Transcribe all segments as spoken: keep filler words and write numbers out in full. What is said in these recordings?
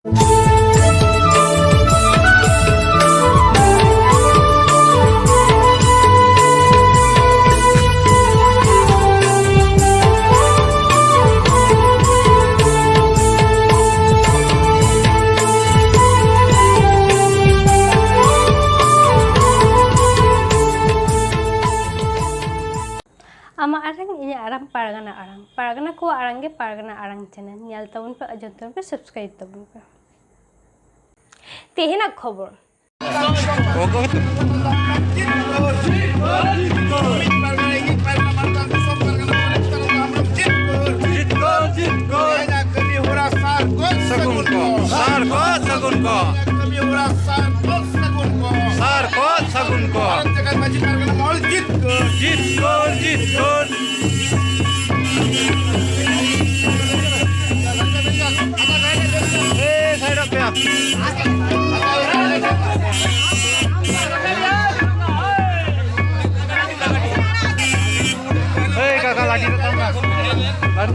ᱟᱢᱟᱜ ᱟᱲᱟᱝ, ᱤᱧᱟᱹᱜ ᱟᱲᱟᱝ, ᱯᱟᱨᱜᱟᱱᱟ ᱟᱲᱟᱝ᱾ ᱯᱟᱨᱜᱟᱱᱟ ᱠᱚᱣᱟᱜ ᱟᱲᱟᱝ ᱜᱮ ᱯᱟᱨᱜᱟᱱᱟ ᱟᱲᱟᱝ ᱪᱮᱱᱮᱞ᱾ ᱧᱮᱞ ᱛᱟᱵᱚᱱ ᱯᱮ, ᱟᱸᱡᱚᱢ ᱛᱟᱵᱚᱱ ᱯᱮ, ᱥᱟᱵᱥᱠᱨᱟᱭᱤᱵ ᱛᱟᱵᱚᱱ ᱯᱮ᱾ ᱛᱮᱦᱮᱧᱟᱜ ᱠᱷᱚᱵᱚᱨ᱾ ᱡᱤᱛᱠᱟᱹᱨ, ᱡᱤᱛᱠᱟᱹᱨ᱾ ᱠᱟᱹᱢᱤ ᱦᱚᱨᱟ ᱥᱟᱨ ᱠᱚ ᱥᱟᱹᱜᱩᱱ ᱠᱚ᱾ ᱥᱟᱨ ᱠᱚ ᱥᱟᱹᱜᱩᱱ ᱠᱚ᱾ ᱠᱟᱹᱢᱤ ᱦᱚᱨᱟ ᱥᱟᱨ ᱠᱚ ᱥᱟᱹᱜᱩᱱ ᱠᱚ᱾ ᱥᱟᱨ ᱠᱚ ᱥᱟᱹᱜᱩᱱ ᱠᱚ᱾ ᱵᱷᱟᱨᱚᱛ ᱡᱟᱠᱟᱛ ᱢᱟᱹᱡᱷᱤ ᱯᱟᱨᱜᱟᱱᱟ ᱢᱚᱦᱚᱞ ᱡᱤᱛᱠᱟᱹᱨ᱾ ᱡᱤᱛᱠᱟᱹᱨ, ᱡᱤᱛᱠᱟᱹᱨ᱾ ᱮ, side ᱚᱜ ᱯᱮ᱾ ᱮᱭ ᱠᱟᱠᱟ, ᱞᱟᱴᱷᱤ ᱫᱚ ᱛᱟᱢ ᱱᱟ᱾ ᱵᱟᱹᱨᱩ᱾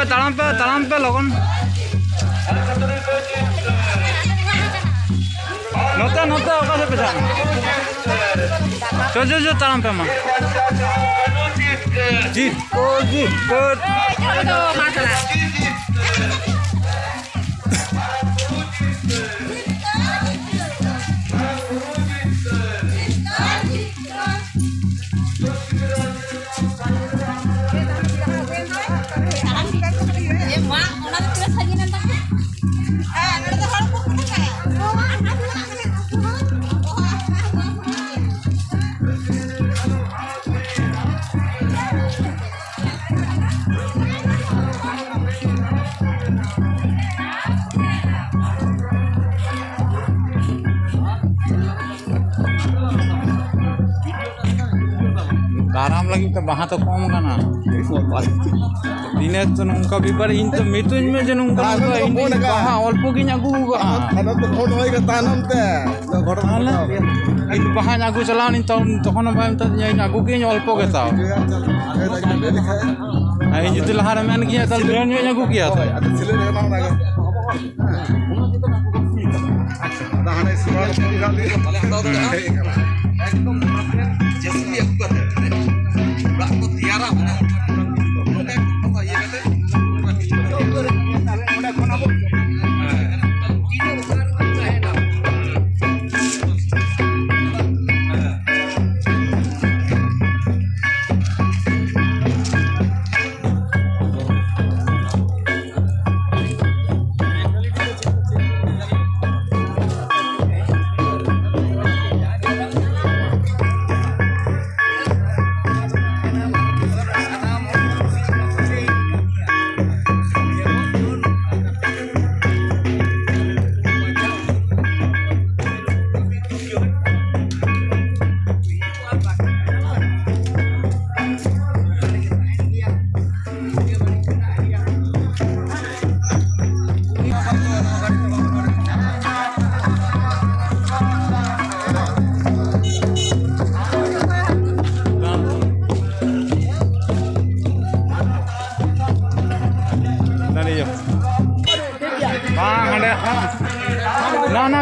ᱛᱟᱲᱟᱢ ᱯᱮ, ᱛᱟᱲᱟᱢ ᱯᱮ ᱞᱚᱜᱚᱱ᱾ ᱱᱚᱛᱮ, ᱱᱚᱛᱮ, ᱚᱠᱟ ᱥᱮᱫ ᱯᱮ ᱪᱟᱞᱟᱜ ᱠᱟᱱᱟ? ᱪᱚ, ᱪᱚ, ᱪᱚ, ᱛᱟᱲᱟᱢ ᱯᱮ ᱢᱟ᱾ ᱡᱤᱛᱠᱟᱹᱨ, ᱡᱤᱛᱠᱟᱹᱨ᱾ ᱫᱟᱨᱟᱢ ᱞᱟᱹᱜᱤᱫ ᱛᱮ ᱵᱟᱦᱟ ᱛᱚ ᱠᱚᱢ ᱠᱟᱱᱟ᱾ ᱤᱱᱟᱹ ᱛᱚ ᱱᱚᱝᱠᱟ ᱵᱮᱯᱟᱨ, ᱤᱧ ᱛᱚ ᱢᱤᱛᱟᱹᱧ ᱢᱮ ᱡᱮ ᱱᱚᱝᱠᱟ ᱟᱨ ᱱᱚᱝᱠᱟ, ᱱᱚᱛᱮ ᱤᱧ ᱯᱷᱳᱱ ᱟᱠᱟᱫ᱾ ᱵᱟᱦᱟ ᱚᱞᱯᱚ ᱜᱤᱧ ᱟᱹᱜᱩ ᱟᱠᱟᱫᱼᱟ᱾ ᱟᱨ ᱱᱚᱛᱮ ᱯᱷᱳᱱ ᱦᱩᱭ ᱠᱟᱛᱮ ᱛᱟᱭᱱᱚᱢ ᱛᱮ ᱜᱷᱚᱴᱚᱱᱟ ᱛᱟᱦᱚᱞᱮ ᱜᱷᱚᱴᱟᱣ᱾ ᱤᱧ ᱵᱟᱦᱟᱧ ᱟᱹᱜᱩ ᱪᱟᱞᱟᱣ ᱱᱤᱧ, ᱛᱚ-, ᱛᱚᱠᱷᱚᱱ ᱦᱚᱸ ᱵᱟᱭ ᱢᱮᱛᱟᱫᱤᱧᱟ, ᱤᱧ ᱟᱹᱜᱩ ᱠᱤᱭᱟᱹᱧ ᱚᱞᱯᱚ ᱜᱮ ᱛᱟᱣ᱾ ᱟᱨ ᱤᱧ ᱡᱩᱫᱤ ᱞᱟᱦᱟ ᱨᱮ ᱢᱮᱱ ᱠᱮᱭᱟ, ᱛᱟᱦᱚᱞᱮ ᱰᱷᱮᱨ ᱧᱚᱜ ᱤᱧ ᱟᱹᱜᱩ ᱠᱮᱭᱟ ᱛᱚ᱾ ᱦᱳᱭ, ᱟᱫᱚ ᱥᱤᱞᱟᱹᱭ ᱨᱮ ᱚᱱᱟ ᱚᱱᱟ ᱜᱮ᱾ ᱟᱫᱚ ᱦᱟᱱᱮ ᱥᱩᱨ ᱨᱮ ᱯᱷᱳᱱ ᱠᱟᱜ ᱞᱤᱧ᱾ ᱵᱟᱞᱮ ᱦᱟᱛᱟᱣ ᱫᱟᱲᱮᱭᱟᱜᱼᱟ᱾ ᱦᱮᱡ ᱟᱠᱟᱱᱟ᱾ ᱮᱠᱫᱚᱢ ᱚᱱᱟ ᱴᱷᱮᱱ ᱡᱮ ᱥᱤ ᱵᱤ ᱟᱹᱜᱩ ᱠᱟᱛᱮ, ᱚᱲᱟᱜ ᱠᱚ ᱛᱮᱭᱟᱨᱟ, ᱚᱱᱮ ᱚᱱᱠᱟ ᱱᱚᱰᱮ ᱠᱚ ᱤᱭᱟᱹ ᱠᱟᱛᱮ, ᱚᱱᱟ ᱠᱚ ᱤᱭᱟᱹ ᱠᱟᱛᱮ᱾ ᱦᱮᱸ᱾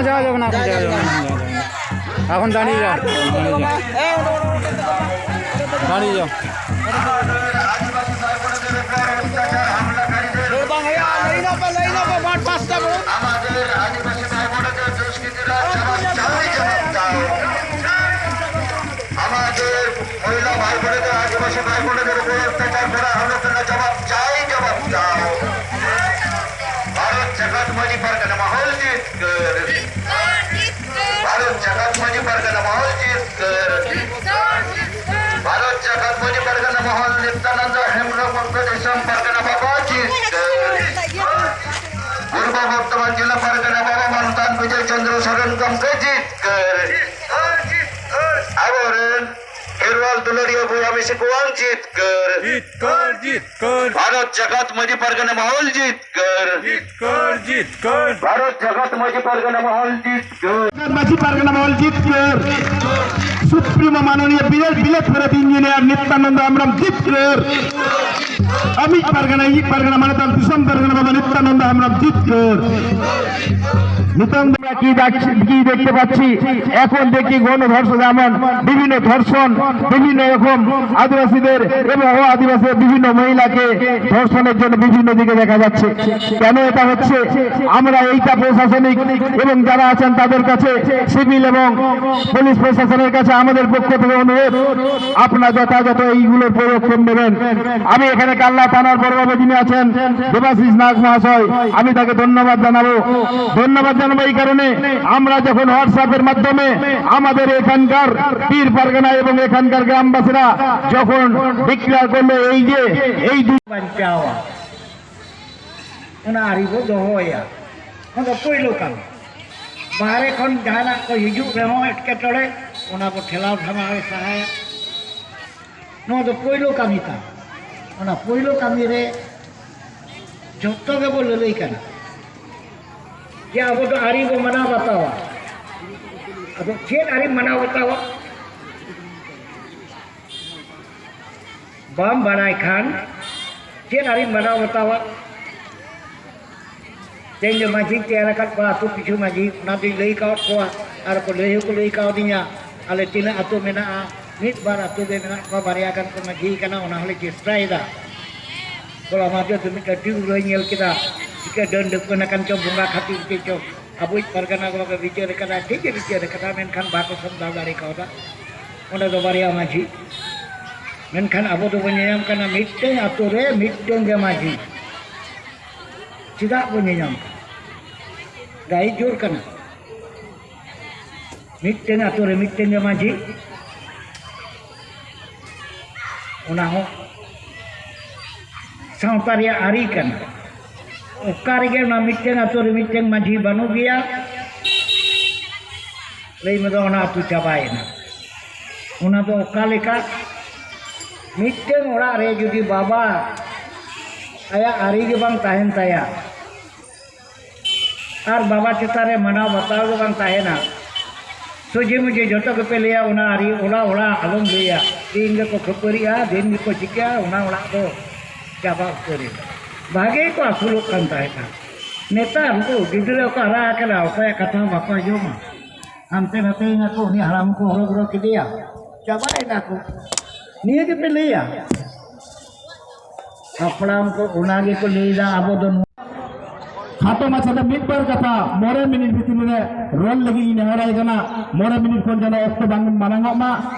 যাও, যাও না, এখন যাও, যাও না, এখন যাও, যাও না। এখন দাঁড়িয়ে যাও, দাঁড়িয়ে যাও। দাঁড়িয়ে যাও। আমাদের মহিলা ভাই বোনেদের, আদিবাসী ভাই বোনেদের উপর অত্যাচার করা হলো কেন? জবাব চাই, জবাব চাই। ভারত জাকাত মণি পারগানা মহল জিত কর। ভারত জাকাত মণি পারগানা মহল জিত কর। ভারত জাকাত মণি পারগানা মহল নিত্যানন্দ হেমব্রম পঞ্চদেশম পারগানা বাবা জিত কর। পূর্ব বর্ধমান জেলা পারগানা বাবা মন্তান বিজয় চন্দ্র শরণ গমকে জিত কর। আবরণ খেরওয়াল দুলরিয়া ভূয়া মিশে কোয়াং জিত কর। জিত কর, জিত কর। ভারত জাকাত মণি পারগানা মহল জিত কর। জিত কর, জিত কর। ভারত জাকাত মণি পারগানা মহল জিত কর। জাকাত মণি পারগানা মহল জিত কর। সুপ্রিমো মাননীয় বিলেত, বিলেত ফেরত ইঞ্জিনিয়ার নিত্যানন্দ আমরাম জিত কর। আমি পারগানা, ই পারগানা মানে তার দিসম পারগানা বাবা নিত্যানন্দ আমরাম জিত কর। নিত্যানন্দ আমরা কি দেখছি, কি দেখতে পাচ্ছি? এখন দেখি গণধর্ষণ, যেমন বিভিন্ন ধর্ষণ, বিভিন্ন রকম আদিবাসীদের এবং অ আদিবাসীদের বিভিন্ন মহিলাকে ধর্ষণের জন্য বিভিন্ন দিকে দেখা যাচ্ছে। কেন এটা হচ্ছে? আমরা এইটা প্রশাসনিক এবং যারা আছেন তাদের কাছে, সিভিল এবং পুলিশ প্রশাসনের কাছে আমাদের পক্ষ থেকে অনুরোধ, আপনারা যথাযথ এইগুলোর পদক্ষেপ নেবেন। আমি এখানে কাল্লা থানার বড়বাবু যিনি আছেন, দেবাশিস নাগ মহাশয়, আমি তাকে ধন্যবাদ জানাবো। ধন্যবাদ জানাবো এই কারণে, আমরা যখন হোয়াটসঅ্যাপের মাধ্যমে আমাদের এখানকার পীর পারগানা এবং এখানকার গ্রামবাসীরা যখন ডিক্লেয়ার করলো এই যে এই দু- ᱵᱟᱧᱪᱟᱣᱟ, ᱚᱱᱟ ᱟᱹᱨᱤ ᱵᱚ ᱫᱚᱦᱚᱭᱟ᱾ ᱚᱱᱟ ᱫᱚ ᱯᱳᱭᱞᱳ ᱠᱟᱹᱢᱤ᱾ ᱵᱟᱦᱨᱮ ᱠᱷᱚᱱ ᱡᱟᱦᱟᱱᱟᱜ ᱠᱚ ᱦᱤᱡᱩᱜ ᱨᱮᱦᱚᱸ ᱮᱴᱠᱮᱴᱚᱬᱮ, ᱚᱱᱟ ᱵᱚ ᱴᱷᱮᱞᱟᱣ ᱥᱟᱢᱟᱣᱮ ᱥᱟᱦᱟᱭᱟ᱾ ᱱᱚᱣᱟ ᱫᱚ ᱯᱳᱭᱞᱳ ᱠᱟᱹᱢᱤ ᱛᱟᱢ᱾ ᱚᱱᱟ ᱯᱳᱭᱞᱳ ᱠᱟᱹᱢᱤ ᱨᱮ ᱡᱚᱛᱚ ᱜᱮᱵᱚ ᱞᱟᱹᱞᱟᱹᱭ ᱠᱟᱱᱟ ᱡᱮ ᱟᱵᱚ ᱫᱚ ᱟᱹᱨᱤ ᱵᱚ ᱢᱟᱱᱟᱣ ᱵᱟᱛᱟᱣᱟ᱾ ᱟᱫᱚ ᱪᱮᱫ ᱟᱹᱨᱤ ᱢᱟᱱᱟᱣ ᱵᱟᱛᱟᱣᱟ? ᱵᱟᱢ ᱵᱟᱲᱟᱭ ᱠᱷᱟᱱ ᱪᱮᱫ ᱟᱹᱨᱤ ᱢᱟᱱᱟᱣ ᱵᱟᱛᱟᱣᱟ? ᱛᱮᱦᱮᱧ ᱫᱚ ᱢᱟᱹᱡᱷᱤᱧ ᱛᱮᱭᱟᱨ ᱟᱠᱟᱫ ᱠᱚᱣᱟ, ᱟᱹᱛᱩ ᱯᱤᱪᱷᱩ ᱢᱟᱹᱡᱷᱤ, ᱚᱱᱟ ᱫᱚᱧ ᱞᱟᱹᱭ ᱠᱟᱣᱟᱫ ᱠᱚᱣᱟ᱾ ᱟᱨ ᱠᱚ ᱞᱟᱹᱭ ᱦᱚᱸᱠᱚ ᱞᱟᱹᱭ ᱠᱟᱣᱫᱤᱧᱟ, ᱟᱞᱮ ᱛᱤᱱᱟᱹᱜ ᱟᱹᱛᱩ ᱢᱮᱱᱟᱜᱼᱟ, ᱢᱤᱫ ᱵᱟᱨ ᱟᱹᱛᱩ ᱜᱮ ᱢᱮᱱᱟᱜ ᱠᱚᱣᱟ, ᱵᱟᱨᱭᱟ ᱜᱟᱱ ᱠᱚ ᱢᱟᱹᱡᱷᱤ ᱠᱟᱱᱟ, ᱚᱱᱟ ᱦᱚᱸᱞᱮ ᱪᱮᱥᱴᱟᱭᱮᱫᱟ᱾ ᱦᱚᱞᱟ ᱢᱟᱫᱷᱮᱨ ᱫᱚ ᱢᱤᱫᱴᱟᱝ ᱴᱤᱭᱩᱵᱽ ᱨᱮ ᱧᱮᱞ ᱠᱮᱫᱟ, ᱪᱤᱠᱟᱹ ᱰᱟᱹᱱ ᱰᱟᱹᱯᱟᱹᱱ ᱟᱠᱟᱱ ᱪᱚ, ᱵᱚᱸᱜᱟ ᱠᱷᱟᱹᱛᱤᱨ ᱛᱮ ᱪᱚ, ᱟᱵᱚᱭᱤᱡ ᱯᱟᱨᱜᱟᱱᱟ ᱵᱟᱵᱟ ᱵᱤᱪᱟᱹᱨ ᱟᱠᱟᱫᱟ, ᱴᱷᱤᱠ ᱜᱮ ᱵᱤᱪᱟᱹᱨ ᱟᱠᱟᱫᱟ, ᱢᱮᱱᱠᱷᱟᱱ ᱵᱟᱠᱚ ᱥᱟᱢᱴᱟᱣ ᱫᱟᱲᱮ ᱠᱟᱣᱫᱟ᱾ ᱚᱸᱰᱮ ᱫᱚ ᱵᱟᱨᱭᱟ ᱢᱟᱹᱡᱷᱤ, ᱢᱮᱱᱠᱷᱟᱱ ᱟᱵᱚ ᱫᱚᱵᱚᱱ ᱧᱮᱧᱟᱢ ᱠᱟᱱᱟ ᱢᱤᱫᱴᱟᱝ ᱟᱛᱳ ᱨᱮ ᱢᱤᱫᱴᱟᱝ ᱜᱮ ᱢᱟᱹᱡᱷᱤ᱾ ᱪᱮᱫᱟᱜ ᱵᱚᱱ ᱧᱮᱧᱟᱢ ᱠᱟᱱᱟ? ᱜᱟᱭᱤ ᱡᱳᱨ ᱠᱟᱱᱟ, ᱢᱤᱫᱴᱟᱝ ᱟᱛᱳ ᱨᱮ ᱢᱤᱫᱴᱟᱝ ᱜᱮ ᱢᱟᱹᱡᱷᱤ᱾ ᱚᱱᱟ ᱦᱚᱸ ᱥᱟᱶᱛᱟ ᱨᱮᱭᱟᱜ ᱟᱹᱨᱤ ᱠᱟᱱᱟ᱾ ᱚᱠᱟ ᱨᱮᱜᱮ ᱚᱱᱟ ᱢᱤᱫᱴᱟᱝ ᱟᱛᱳ ᱨᱮ ᱢᱤᱫᱴᱟᱝ ᱢᱟᱹᱡᱷᱤ ᱵᱟᱹᱱᱩᱜ ᱜᱮᱭᱟ, ᱞᱟᱹᱭ ᱢᱮ ᱫᱚ ᱚᱱᱟ ᱟᱛᱳ ᱪᱟᱵᱟᱭᱮᱱᱟ᱾ ᱚᱱᱟ ᱫᱚ ᱚᱠᱟ ᱞᱮᱠᱟ? ᱢᱤᱫᱴᱟᱝ ᱚᱲᱟᱜ ᱨᱮ ᱡᱩᱫᱤ ᱵᱟᱵᱟ ᱟᱭᱟᱜ ᱟᱹᱨᱤ ᱜᱮ ᱵᱟᱝ ᱛᱟᱦᱮᱱ ᱛᱟᱭᱟ, ᱟᱨ ᱵᱟᱵᱟ ᱪᱮᱛᱟᱱ ᱨᱮ ᱢᱟᱱᱟᱣ ᱵᱟᱛᱟᱣ ᱜᱮ ᱵᱟᱝ ᱛᱟᱦᱮᱱᱟ, ᱥᱚᱡᱷᱮ ᱢᱚᱡᱷᱮ ᱡᱚᱛᱚ ᱜᱮᱯᱮ ᱞᱟᱹᱭᱟ, "ᱚᱱᱟ ᱟᱹᱨᱤ ᱚᱱᱟ ᱚᱲᱟᱜ ᱟᱞᱚᱢ ᱞᱟᱹᱭᱟ, ᱫᱤᱱ ᱜᱮᱠᱚ ᱠᱷᱟᱹᱯᱟᱹᱨᱤᱜᱼᱟ, ᱫᱤᱱ ᱜᱮᱠᱚ ᱪᱤᱠᱟᱹᱜᱼᱟ, ᱚᱱᱟ ᱚᱲᱟᱜ ᱫᱚ ᱪᱟᱵᱟ ᱩᱛᱟᱹᱨᱮᱱᱟ, ᱵᱷᱟᱜᱮ ᱠᱚ ᱟᱹᱥᱩᱞᱚᱜ ᱠᱟᱱ ᱛᱟᱦᱮᱸᱫᱼᱟ, ᱱᱮᱛᱟᱨ ᱩᱱᱠᱩ ᱜᱤᱫᱽᱨᱟᱹ ᱠᱚ ᱦᱟᱨᱟ ᱟᱠᱟᱱᱟ, ᱚᱠᱚᱭᱟᱜ ᱠᱟᱛᱷᱟ ᱦᱚᱸ ᱵᱟᱠᱚ ᱟᱸᱡᱚᱢᱟ, ᱦᱟᱱᱛᱮ ᱱᱟᱛᱮᱭᱮᱱᱟ ᱠᱚ, ᱩᱱᱤ ᱦᱟᱲᱟᱢ ᱠᱚ ᱦᱚᱨᱚ ᱵᱚᱨᱚ ᱠᱮᱫᱮᱭᱟ, ᱪᱟᱵᱟᱭᱮᱱᱟ ᱠᱚ, ᱱᱤᱭᱟᱹ ᱜᱮᱯᱮ ᱞᱟᱹᱭᱟ?" ᱦᱟᱯᱲᱟᱢ ᱠᱚ ᱚᱱᱟ ᱜᱮᱠᱚ ᱞᱟᱹᱭᱫᱟ, ᱟᱵᱚ ᱫᱚ ᱱᱚᱣᱟ ᱠᱷᱟᱴᱚ ᱢᱟᱪᱷᱟᱛᱮ ᱢᱤᱫ ᱵᱟᱨ ᱠᱟᱛᱷᱟ ᱢᱚᱬᱮ ᱢᱤᱱᱤᱴ ᱵᱷᱤᱛᱨᱤ ᱨᱮ ᱨᱚᱲ ᱞᱟᱹᱜᱤᱫ ᱤᱧ ᱱᱮᱦᱚᱨᱟᱭ ᱠᱟᱱᱟ᱾ ᱢᱚᱬᱮ ᱢᱤᱱᱤᱴ ᱠᱷᱚᱱ ᱡᱮᱱᱚ ᱚᱠᱛᱚ ᱵᱟᱝ ᱢᱟᱲᱟᱝ ᱚᱜ ᱢᱟ᱾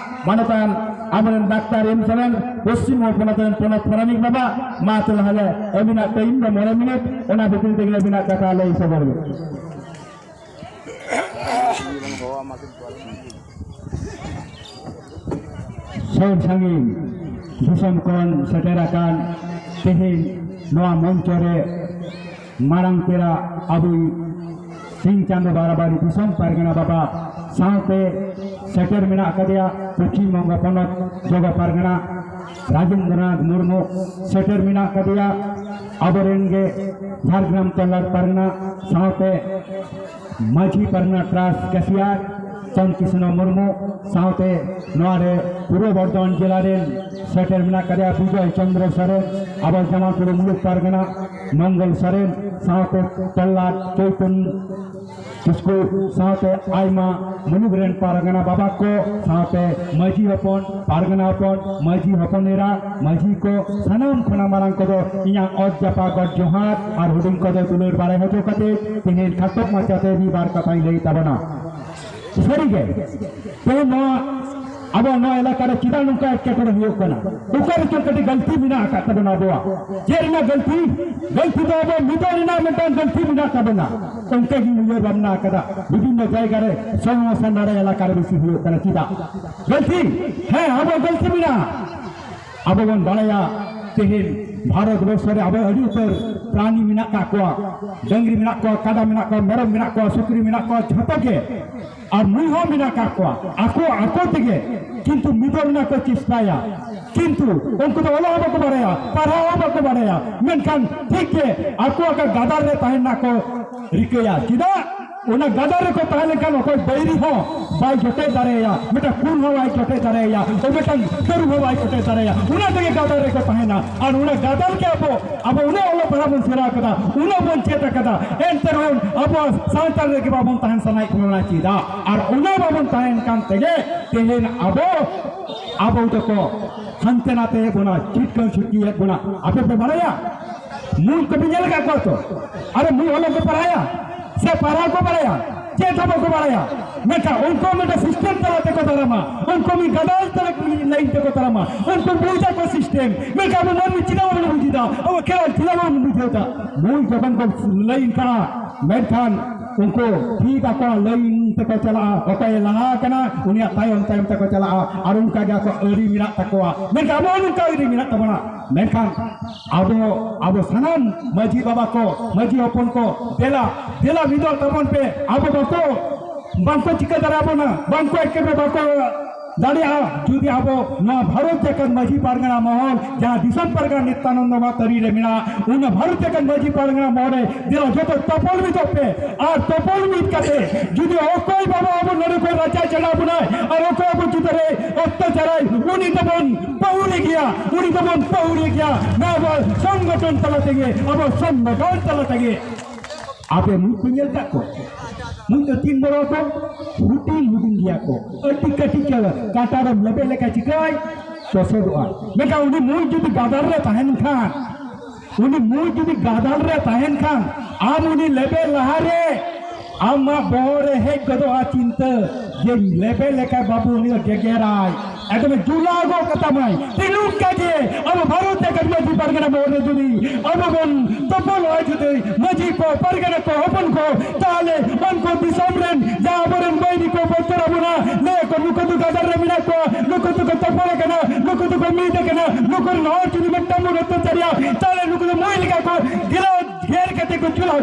ᱢᱟᱱᱚᱛᱟᱱ ᱟᱵᱚᱨᱮᱱ ᱰᱟᱠᱛᱟᱨ ᱮᱢ ᱥᱚᱨᱮᱱ, ᱯᱚᱥᱪᱤᱢ ᱵᱚᱝᱜᱚ ᱯᱚᱱᱚᱛ ᱨᱮᱱ ᱯᱚᱱᱚᱛ ᱯᱟᱨᱟᱱᱤᱠ ᱵᱟᱵᱟ, ᱢᱟ ᱛᱟᱦᱚᱞᱮ ᱟᱹᱵᱤᱱᱟᱜ ᱴᱟᱭᱤᱢ ᱫᱚ ᱢᱚᱬᱮ ᱢᱤᱱᱤᱴ, ᱚᱱᱟ ᱵᱷᱤᱛᱨᱤ ᱛᱮᱜᱮ ᱟᱹᱵᱤᱱᱟᱜ ᱠᱟᱛᱷᱟ ᱞᱟᱹᱭ ᱥᱚᱫᱚᱨ ᱵᱤᱱ᱾ ᱥᱩᱨ ᱥᱟᱺᱜᱤᱧ ᱫᱤᱥᱚᱢ ᱠᱷᱚᱱ ᱥᱮᱴᱮᱨ ᱟᱠᱟᱱ ᱛᱮᱦᱮᱧ ᱱᱚᱣᱟ ᱢᱚᱧᱪᱚ ᱨᱮ ᱢᱟᱨᱟᱝ ᱯᱮᱲᱟ ᱟᱵᱚᱭᱤᱡ ᱥᱤᱧ ᱪᱟᱸᱫᱚ ᱵᱟᱨᱟᱵᱟᱨᱤ ᱫᱤᱥᱚᱢ ᱯᱟᱨᱜᱟᱱᱟ ᱵᱟᱵᱟ ᱥᱟᱶᱛᱮ ᱥᱮᱴᱮᱨ ᱢᱮᱱᱟᱜ ᱟᱠᱟᱫᱮᱭᱟ ᱯᱚᱪᱷᱤᱢ ᱵᱚᱝᱜᱚ ᱯᱚᱱᱚᱛ ᱡᱚᱜᱚ ᱯᱟᱨᱜᱟᱱᱟ ᱨᱟᱡᱮᱱᱫᱨᱚᱱᱟᱛᱷ ᱢᱩᱨᱢᱩ, ᱥᱮᱴᱮᱨ ᱢᱮᱱᱟᱜ ᱟᱠᱟᱫᱮᱭᱟ ᱟᱵᱚᱨᱮᱱ ᱜᱮ ᱡᱷᱟᱲᱜᱨᱟᱢ ᱛᱚᱞᱟᱴ ᱯᱟᱨᱜᱟᱱᱟ ᱥᱟᱶᱛᱮ ᱢᱟᱹᱡᱷᱤ ᱯᱟᱨᱜᱟᱱᱟ ᱴᱨᱟᱥᱴ ᱠᱮᱥᱤᱭᱟᱨ ᱪᱟᱸᱫᱽ ᱠᱤᱥᱱᱚ ᱢᱩᱨᱢᱩ, ᱥᱟᱶᱛᱮ ᱱᱚᱣᱟ ᱨᱮ ᱯᱩᱨᱵᱚ ᱵᱚᱨᱫᱷᱚᱢᱟᱱ ᱡᱮᱞᱟ ᱨᱮᱱ ᱥᱮᱴᱮᱨ ᱢᱮᱱᱟᱜ ᱟᱠᱟᱫᱮᱭᱟ ᱵᱤᱡᱚᱭ ᱪᱚᱱᱫᱨᱚ ᱥᱚᱨᱮᱱ, ᱟᱵᱚ ᱡᱟᱢᱟᱞᱯᱩᱨ ᱢᱩᱞᱩᱠ ᱯᱟᱨᱜᱟᱱᱟ ᱢᱚᱝᱜᱚᱞ ᱥᱚᱨᱮᱱ ᱥᱟᱶᱛᱮ ᱛᱚᱞᱞᱟᱴ ᱪᱳᱭᱛᱚᱱ ᱠᱤᱥᱠᱩ ᱥᱟᱶᱛᱮ ᱟᱭᱢᱟ ᱢᱩᱞᱩᱠ ᱨᱮᱱ ᱯᱟᱨᱜᱟᱱᱟ ᱵᱟᱵᱟ ᱠᱚ ᱥᱟᱶᱛᱮ ᱢᱟᱹᱡᱷᱤ ᱦᱚᱯᱚᱱ, ᱯᱟᱨᱜᱟᱱᱟ ᱦᱚᱯᱚᱱ, ᱢᱟᱹᱡᱷᱤ ᱦᱚᱯᱚᱱ ᱮᱨᱟ, ᱢᱟᱹᱡᱷᱤ ᱠᱚ, ᱥᱟᱱᱟᱢ ᱠᱷᱚᱱᱟᱜ ᱢᱟᱨᱟᱝ ᱠᱚᱫᱚ ᱤᱧᱟᱹᱜ ᱚᱛ ᱡᱟᱯᱟᱜ ᱜᱚᱰ ᱡᱚᱦᱟᱨ ᱟᱨ ᱦᱩᱰᱤᱧ ᱠᱚᱫᱚ ᱫᱩᱞᱟᱹᱲ ᱵᱟᱲᱟᱭ ᱦᱚᱪᱚ ᱠᱟᱛᱮ ᱛᱮᱦᱮᱧ ᱠᱷᱟᱴᱚ ᱢᱟᱪᱷᱟᱛᱮ ᱢᱤᱫ ᱵᱟᱨ ᱠᱟᱛᱷᱟᱧ ᱞᱟᱹᱭ ᱛᱟᱵᱚᱱᱟ᱾ ᱥᱟᱹᱨᱤᱜᱮ ᱛᱮᱦᱮᱧ ᱱᱚᱣᱟ ᱟᱵᱚ ᱱᱚᱣᱟ ᱮᱞᱟᱠᱟ ᱨᱮ ᱪᱮᱫᱟᱜ ᱱᱚᱝᱠᱟ ᱮᱴᱠᱮᱴᱚᱬᱮ ᱦᱩᱭᱩᱜ ᱠᱟᱱᱟ? ᱚᱠᱟ ᱨᱮᱪᱚ ᱠᱟᱹᱴᱤᱡ ᱜᱟᱹᱞᱛᱤ ᱢᱮᱱᱟᱜ ᱟᱠᱟᱫ ᱛᱟᱵᱚᱱᱟ ᱟᱵᱚᱣᱟᱜ᱾ ᱪᱮᱫ ᱨᱮᱱᱟᱜ ᱜᱟᱹᱞᱛᱤ? ᱜᱟᱹᱞᱛᱤ ᱫᱚ ᱟᱵᱚ ᱢᱤᱫᱚᱜ ᱨᱮᱱᱟᱜ ᱢᱤᱫᱴᱟᱝ ᱜᱟᱹᱞᱛᱤ ᱢᱮᱱᱟᱜ ᱛᱟᱵᱚᱱᱟ᱾ ᱚᱱᱠᱟ ᱜᱤᱧ ᱩᱭᱦᱟᱹᱨ ᱵᱷᱟᱵᱽᱱᱟ ᱟᱠᱟᱫᱟ᱾ ᱵᱤᱵᱷᱤᱱᱱᱚ ᱡᱟᱭᱜᱟ ᱨᱮ ᱥᱚᱢᱚᱥᱥᱟ ᱱᱚᱰᱮ ᱮᱞᱟᱠᱟ ᱨᱮ ᱵᱮᱥᱤ ᱦᱩᱭᱩᱜ ᱠᱟᱱᱟ᱾ ᱪᱮᱫᱟᱜ? ᱜᱟᱹᱞᱛᱤ, ᱦᱮᱸ, ᱟᱵᱚᱣᱟᱜ ᱜᱟᱹᱞᱛᱤ ᱢᱮᱱᱟᱜᱼᱟ᱾ ᱟᱵᱚ ᱵᱚᱱ ᱵᱟᱲᱟᱭᱟ, ᱛᱮᱦᱮᱧ ᱵᱷᱟᱨᱚᱛ ᱵᱚᱨᱥᱚ ᱨᱮ ᱟᱵᱚ ᱟᱹᱰᱤ ᱩᱛᱟᱹᱨ ᱯᱨᱟᱱᱤ ᱢᱮᱱᱟᱜ ᱠᱟᱜ ᱠᱚᱣᱟ, ᱰᱟᱹᱝᱨᱤ ᱢᱮᱱᱟᱜ ᱠᱚᱣᱟ, ᱠᱟᱰᱟ ᱢᱮᱱᱟᱜ ᱠᱚᱣᱟ, ᱢᱮᱨᱚᱢ ᱢᱮᱱᱟᱜ ᱠᱚᱣᱟ, ᱥᱩᱠᱨᱤ ᱢᱮᱱᱟᱜ ᱠᱚᱣᱟ, ᱡᱷᱚᱛᱚ ᱜᱮ᱾ ᱟᱨ ᱱᱩᱭ ᱦᱚᱸ ᱢᱮᱱᱟᱜ ᱠᱟᱜ ᱠᱚᱣᱟ, ᱟᱠᱚ ᱟᱠᱚ ᱛᱮᱜᱮ ᱠᱤᱱᱛᱩ ᱢᱤᱫᱚᱜ ᱨᱮᱱᱟᱜ ᱠᱚ ᱪᱮᱥᱴᱟᱭᱟ᱾ ᱠᱤᱱᱛᱩ ᱩᱱᱠᱩ ᱫᱚ ᱚᱞᱚᱜ ᱦᱚᱸ ᱵᱟᱠᱚ ᱵᱟᱲᱟᱭᱟ, ᱯᱟᱲᱦᱟᱣ ᱦᱚᱸ ᱵᱟᱠᱚ ᱵᱟᱲᱟᱭᱟ, ᱢᱮᱱᱠᱷᱟᱱ ᱴᱷᱤᱠ ᱜᱮ ᱟᱠᱚᱣᱟᱜ ᱜᱟᱫᱟᱨ ᱨᱮ ᱛᱟᱦᱮᱱ ᱨᱮᱱᱟᱜ ᱠᱚ ᱨᱤᱠᱟᱹᱭᱟ᱾ ᱪᱮᱫᱟᱜ? ᱚᱱᱟ ᱜᱟᱫᱟᱨ ᱨᱮᱠᱚ ᱛᱟᱦᱮᱸ ᱞᱮᱱᱠᱷᱟᱱ ᱚᱠᱚᱭ ᱵᱟᱹᱭᱨᱤ ᱦᱚᱸ ᱵᱟᱭ ᱡᱚᱴᱮᱫ ᱫᱟᱲᱮᱭᱟᱭᱟ, ᱢᱤᱫᱴᱟᱝ ᱠᱩᱞ ᱦᱚᱸ ᱵᱟᱭ ᱡᱚᱴᱮᱫ ᱫᱟᱲᱮᱭᱟᱭᱟ, ᱢᱤᱫᱴᱟᱝ ᱛᱟᱹᱨᱩᱵ ᱦᱚᱸ ᱵᱟᱭ ᱡᱚᱴᱮᱫ ᱫᱟᱲᱮᱭᱟᱭᱟ᱾ ᱚᱱᱟ ᱛᱮᱜᱮ ᱜᱟᱫᱟᱨ ᱨᱮᱠᱚ ᱛᱟᱦᱮᱱᱟ᱾ ᱟᱨ ᱚᱱᱟ ᱜᱟᱫᱟᱨ ᱜᱮ ᱟᱵᱚ, ᱟᱵᱚ ᱩᱱᱟᱹᱜ ᱚᱞᱚᱜ ᱯᱟᱲᱦᱟᱜ ᱵᱚᱱ ᱥᱮᱬᱟ ᱟᱠᱟᱫᱟ, ᱩᱱᱟᱹᱜ ᱵᱚᱱ ᱪᱮᱫ ᱟᱠᱟᱫᱟ, ᱮᱱᱛᱮ ᱨᱮᱦᱚᱸ ᱟᱵᱚᱣᱟᱜ ᱥᱟᱶᱛᱟ ᱨᱮᱜᱮ ᱵᱟᱵᱚᱱ ᱛᱟᱦᱮᱱ ᱥᱟᱱᱟᱭᱮᱫ ᱵᱚᱱᱟ᱾ ᱪᱮᱫᱟᱜ? ᱟᱨ ᱚᱱᱟ ᱵᱟᱵᱚᱱ ᱛᱟᱦᱮᱱ ᱠᱟᱱ ᱛᱮᱜᱮ ᱛᱮᱦᱮᱧ ᱟᱵᱚ, ᱟᱵᱚ ᱫᱚᱠᱚ ᱦᱟᱱᱛᱮ ᱱᱟᱛᱮᱭᱮᱫ ᱵᱚᱱᱟ, ᱪᱷᱤᱴᱠᱟᱹᱣ ᱪᱷᱩᱴᱠᱤᱭᱮᱫ ᱵᱚᱱᱟ᱾ ᱟᱯᱮ ᱯᱮ ᱵᱟᱲᱟᱭᱟ? ᱢᱩᱞ ᱠᱚᱯᱮ ᱧᱮᱞ ᱟᱠᱟᱫ ᱠᱚᱣᱟ ᱛᱚ? ᱟᱨᱮ ᱢᱩᱞ ᱚᱞᱚᱜ ᱠᱚ ᱯᱟᱲᱦᱟᱭᱟ ᱥᱮ ᱯᱟᱲᱦᱟᱣ ᱠᱚ ᱵᱟᱲᱟᱭᱟ? ᱪᱮᱫ ᱦᱚᱸ ᱵᱟᱠᱚ ᱵᱟᱲᱟᱭᱟ᱾ ᱢᱮᱱᱠᱷᱟᱱ ᱩᱱᱠᱩ ᱢᱤᱫᱴᱟᱝ ᱥᱤᱥᱴᱮᱢ ᱛᱟᱞᱟ ᱛᱮᱠᱚ ᱛᱟᱲᱟᱢᱟ, ᱩᱱᱠᱩ ᱢᱤᱫ ᱜᱟᱫᱟᱞ ᱛᱟᱞᱟ ᱞᱟᱭᱤᱱ ᱛᱮᱠᱚ ᱛᱟᱲᱟᱢᱟ, ᱩᱱᱠᱩ ᱵᱩᱡᱟ ᱠᱚ ᱥᱤᱥᱴᱮᱢ᱾ ᱢᱮᱱᱠᱷᱟᱱ ᱟᱵᱚ ᱢᱟᱹᱱᱢᱤ ᱪᱮᱫᱟᱜ ᱵᱟᱵᱚᱱ ᱵᱩᱡ ᱮᱫᱟ? ᱟᱵᱚ ᱠᱷᱮᱞᱣᱟᱲ ᱪᱮᱫᱟᱜ ᱵᱟᱵᱚᱱ ᱵᱩᱡᱷᱟᱹᱣ ᱮᱫᱟ? ᱢᱩᱞ ᱡᱚᱠᱷᱚᱱ ᱠᱚ ᱞᱟᱭᱤᱱ ᱠᱟᱱᱟ, ᱢᱮᱱᱠᱷᱟᱱ ᱩᱱᱠᱩ ᱴᱷᱤᱠ ᱟᱠᱚᱣᱟᱜ ᱞᱟᱭᱤᱱ ᱛᱮᱠᱚ ᱪᱟᱞᱟᱜᱼᱟ, ᱚᱠᱚᱭᱮ ᱞᱟᱦᱟ ᱟᱠᱟᱱᱟ ᱩᱱᱤᱭᱟᱜ ᱛᱟᱭᱚᱢ ᱛᱟᱭᱚᱢ ᱛᱮᱠᱚ ᱪᱟᱞᱟᱜᱼᱟ, ᱟᱨ ᱚᱱᱠᱟ ᱜᱮ ᱟᱠᱚᱣᱟᱜ ᱟᱹᱨᱤ ᱢᱮᱱᱟᱜ ᱛᱟᱠᱚᱣᱟ᱾ ᱢᱮᱱᱠᱷᱟᱱ ᱟᱵᱚ ᱦᱚᱸ ᱱᱚᱝᱠᱟ ᱟᱹᱨᱤ ᱢᱮᱱᱟᱜ ᱛᱟᱵᱚᱱᱟ᱾ ᱢᱮᱱᱠᱷᱟᱱ ᱟᱵᱚ, ᱟᱵᱚ ᱥᱟᱱᱟᱢ ᱢᱟᱹᱡᱷᱤ ᱵᱟᱵᱟ ᱠᱚ, ᱢᱟᱹᱡᱷᱤ ᱦᱚᱯᱚᱱ ᱠᱚ, ᱫᱮᱞᱟ, ᱫᱮᱞᱟ ᱢᱤᱫᱚᱜ ᱛᱟᱵᱚᱱ ᱯᱮ᱾ ᱟᱵᱚ ᱵᱟᱠᱚ, ᱵᱟᱝᱠᱚ ᱪᱤᱠᱟᱹ ᱫᱟᱲᱮᱭᱟᱵᱚᱱᱟ, ᱵᱟᱝᱠᱚ ᱮᱴᱠᱮᱴᱚᱬᱮ ᱵᱟᱠᱚ ᱫᱟᱲᱮᱭᱟᱜᱼᱟ, ᱡᱩᱫᱤ ᱟᱵᱚ ᱱᱚᱣᱟ ᱵᱷᱟᱨᱚᱛ ᱡᱟᱠᱟᱛ ᱢᱟᱹᱡᱷᱤ ᱯᱟᱨᱜᱟᱱᱟ ᱢᱚᱦᱚᱞ, ᱡᱟᱦᱟᱸ ᱫᱤᱥᱚᱢ ᱯᱟᱨᱜᱟᱱᱟ ᱱᱤᱛᱭᱟᱱᱚᱱᱫᱚ ᱢᱟᱛᱟᱨᱤ ᱨᱮ ᱢᱮᱱᱟᱜᱼᱟ, ᱚᱱᱟ ᱵᱷᱟᱨᱚᱛ ᱡᱟᱠᱟᱛ ᱢᱟᱹᱡᱷᱤ ᱯᱟᱨᱜᱟᱱᱟ ᱢᱚᱦᱚᱞ ᱨᱮ ᱫᱮᱞᱟ ᱡᱚᱛᱚ ᱛᱚᱯᱚᱞ ᱢᱤᱫᱚᱜ ᱯᱮ᱾ ᱟᱨ ᱛᱚᱯᱚᱞ ᱢᱤᱫ ᱠᱟᱛᱮ ᱡᱩᱫᱤ ᱚᱠᱚᱭ ᱵᱟᱵᱟ ᱟᱵᱚ ᱱᱚᱰᱮ ᱠᱷᱚᱱ ᱨᱟᱪᱟ ᱪᱟᱞᱟᱣ ᱵᱚᱱᱟᱭ ᱟᱨ ᱚᱠᱚᱭ ᱟᱵᱚ ᱪᱮᱛᱟᱱ ᱨᱮ ᱚᱛᱛᱟᱪᱟᱨ ᱩᱱᱤ ᱫᱚᱵᱚᱱ ᱯᱟᱹᱣᱲᱤ ᱜᱮᱭᱟ, ᱩᱱᱤ ᱫᱚᱵᱚᱱ ᱯᱟᱹᱣᱲᱤ ᱜᱮᱭᱟ᱾ ᱱᱚᱣᱟ ᱟᱵᱚ ᱥᱚᱝᱜᱚᱴᱷᱚᱱ ᱛᱟᱞᱟ ᱛᱮᱜᱮ, ᱟᱵᱚ ᱥᱚᱝᱜᱚᱴᱷᱚᱱ ᱛᱟᱞᱟ ᱛᱮᱜᱮ᱾ ᱟᱯᱮ ᱢᱩᱸᱡ ᱯᱮ ᱧᱮᱞ ᱠᱟᱜ ᱠᱚᱣᱟ? ᱢᱩᱸᱡ ᱫᱚ ᱛᱤᱱ ᱵᱚᱲᱚ ᱠᱚ? ᱦᱩᱰᱤᱧ ᱦᱩᱰᱤᱧ ᱜᱮᱭᱟ ᱠᱚ᱾ ᱟᱹᱰᱤ ᱠᱟᱹᱴᱤᱡ ᱠᱟᱱᱟ, ᱠᱟᱴᱟ ᱨᱮᱢ ᱞᱮᱵᱮᱫ ᱞᱮᱠᱷᱟᱱ ᱪᱤᱠᱟᱹᱭ? ᱪᱚᱥᱚᱫᱚᱜᱼᱟ᱾ ᱢᱮᱱᱠᱷᱟᱱ ᱩᱱᱤ ᱢᱩᱸᱡ ᱡᱩᱫᱤ ᱜᱟᱫᱟᱞ ᱨᱮ ᱛᱟᱦᱮᱱ ᱠᱷᱟᱱ, ᱩᱱᱤ ᱢᱩᱸᱡ ᱡᱩᱫᱤ ᱜᱟᱫᱟᱞ ᱨᱮ ᱛᱟᱦᱮᱱ ᱠᱷᱟᱱ, ᱟᱢ ᱩᱱᱤ ᱞᱮᱵᱮᱫ ᱞᱟᱦᱟᱨᱮ ᱟᱢᱟᱜ ᱵᱚᱦᱚᱜ ᱨᱮ ᱦᱮᱡ ᱜᱚᱫᱚᱜᱼᱟ ᱪᱤᱱᱛᱟᱹ ᱡᱮ ᱞᱮᱵᱮᱫ ᱞᱮᱠᱷᱟᱱ ᱵᱟᱹᱵᱩ ᱩᱱᱤ ᱫᱚ ᱜᱮᱜᱮᱨᱟᱭ, ᱮᱠᱫᱚᱢᱮ ᱡᱩᱞᱟᱣ ᱜᱚᱫ ᱠᱟᱛᱟᱢᱟᱭ᱾ ᱴᱷᱤᱠ ᱱᱚᱝᱠᱟ ᱜᱮ ᱟᱵᱚ ᱵᱷᱟᱨᱚᱛ ᱡᱟᱠᱟᱛ ᱢᱟᱹᱡᱷᱤ ᱯᱟᱨᱜᱟᱱᱟ ᱵᱚᱦᱚᱜ ᱨᱮ ᱡᱩᱫᱤ ᱟᱵᱚ ᱵᱚᱱ ᱛᱚᱯᱚᱞᱚᱜᱼᱟ, ᱡᱩᱫᱤ ᱢᱟᱹᱡᱷᱤ ᱠᱚ, ᱯᱟᱨᱜᱟᱱᱟ ᱠᱚ, ᱦᱚᱯᱚᱱ ᱠᱚ, ᱛᱟᱦᱞᱮ ᱩᱱᱠᱩ ᱫᱤᱥᱚᱢ ᱨᱮᱱ ᱡᱟᱦᱟᱸ ᱟᱵᱚᱨᱮᱱ ᱵᱟᱹᱭᱨᱤ ᱠᱚ ᱵᱚᱛᱚᱨ ᱟᱵᱚᱱᱟ, ᱞᱟᱹᱭ ᱟᱠᱚ ᱱᱩᱠᱩ ᱫᱚ ᱜᱟᱫᱟᱞ ᱨᱮ ᱢᱮᱱᱟᱜ ᱠᱚᱣᱟ, ᱱᱩᱠᱩ ᱫᱚᱠᱚ ᱛᱚᱯᱚᱞ ᱟᱠᱟᱱᱟ, ᱱᱩᱠᱩ ᱫᱚᱠᱚ ᱢᱤᱫ ᱟᱠᱟᱱᱟ, ᱱᱩᱠᱩ ᱨᱮᱱ ᱦᱚᱲ ᱡᱩᱫᱤ ᱢᱤᱫᱴᱟᱝ ᱵᱚᱱ ᱚᱛᱛᱟᱪᱟᱨᱤᱭᱟ, ᱛᱟᱦᱞᱮ ᱱᱩᱠᱩ ᱫᱚ ᱢᱩᱸᱡ ᱞᱮᱠᱟ ᱠᱚ ᱜᱮᱨ, ᱜᱮᱨ ᱠᱟᱛᱮ ᱠᱚ ᱡᱩᱞᱟᱣ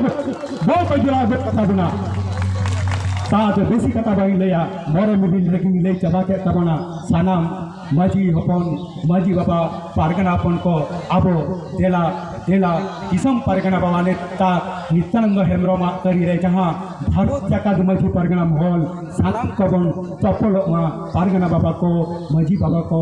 ᱵᱚᱦᱚᱜ ᱠᱚ ᱡᱩᱞᱟᱣ ᱜᱚᱫ ᱠᱟᱛᱟ ᱵᱚᱱᱟ᱾ ᱥᱟᱶᱛᱮ ᱵᱮᱥᱤ ᱠᱟᱛᱷᱟ ᱵᱟᱹᱧ ᱞᱟᱹᱭᱟ, ᱢᱚᱬᱮ ᱢᱤᱱᱤᱴ ᱨᱮᱜᱮᱧ ᱞᱟᱹᱭ ᱪᱟᱵᱟ ᱠᱮᱫ ᱛᱟᱵᱚᱱᱟ᱾ ᱥᱟᱱᱟᱢ ᱢᱟᱹᱡᱷᱤ ᱦᱚᱯᱚᱱ, ᱢᱟᱹᱡᱷᱤ ᱵᱟᱵᱟ, ᱯᱟᱨᱜᱟᱱᱟ ᱦᱚᱯᱚᱱ ᱠᱚ, ᱟᱵᱚ ᱫᱮᱞᱟ ᱫᱮᱞᱟ ᱫᱤᱥᱚᱢ ᱯᱟᱨᱜᱟᱱᱟ ᱵᱟᱵᱟ ᱱᱮᱛᱟ ᱱᱤᱛᱭᱟᱱᱚᱱᱫᱚ ᱦᱮᱢᱵᱨᱚᱢᱟᱜ ᱟᱹᱨᱤ ᱨᱮ ᱡᱟᱦᱟᱸ ᱵᱷᱟᱨᱚᱛ ᱡᱟᱠᱟᱛ ᱢᱟᱹᱡᱷᱤ ᱯᱟᱨᱜᱟᱱᱟ ᱢᱚᱦᱚᱞ ᱥᱟᱱᱟᱢ ᱠᱚᱵᱚᱱ ᱛᱚᱯᱚᱞᱚᱜ ᱢᱟ᱾ ᱯᱟᱨᱜᱟᱱᱟ ᱵᱟᱵᱟ ᱠᱚ, ᱢᱟᱹᱡᱷᱤ ᱵᱟᱵᱟ ᱠᱚ,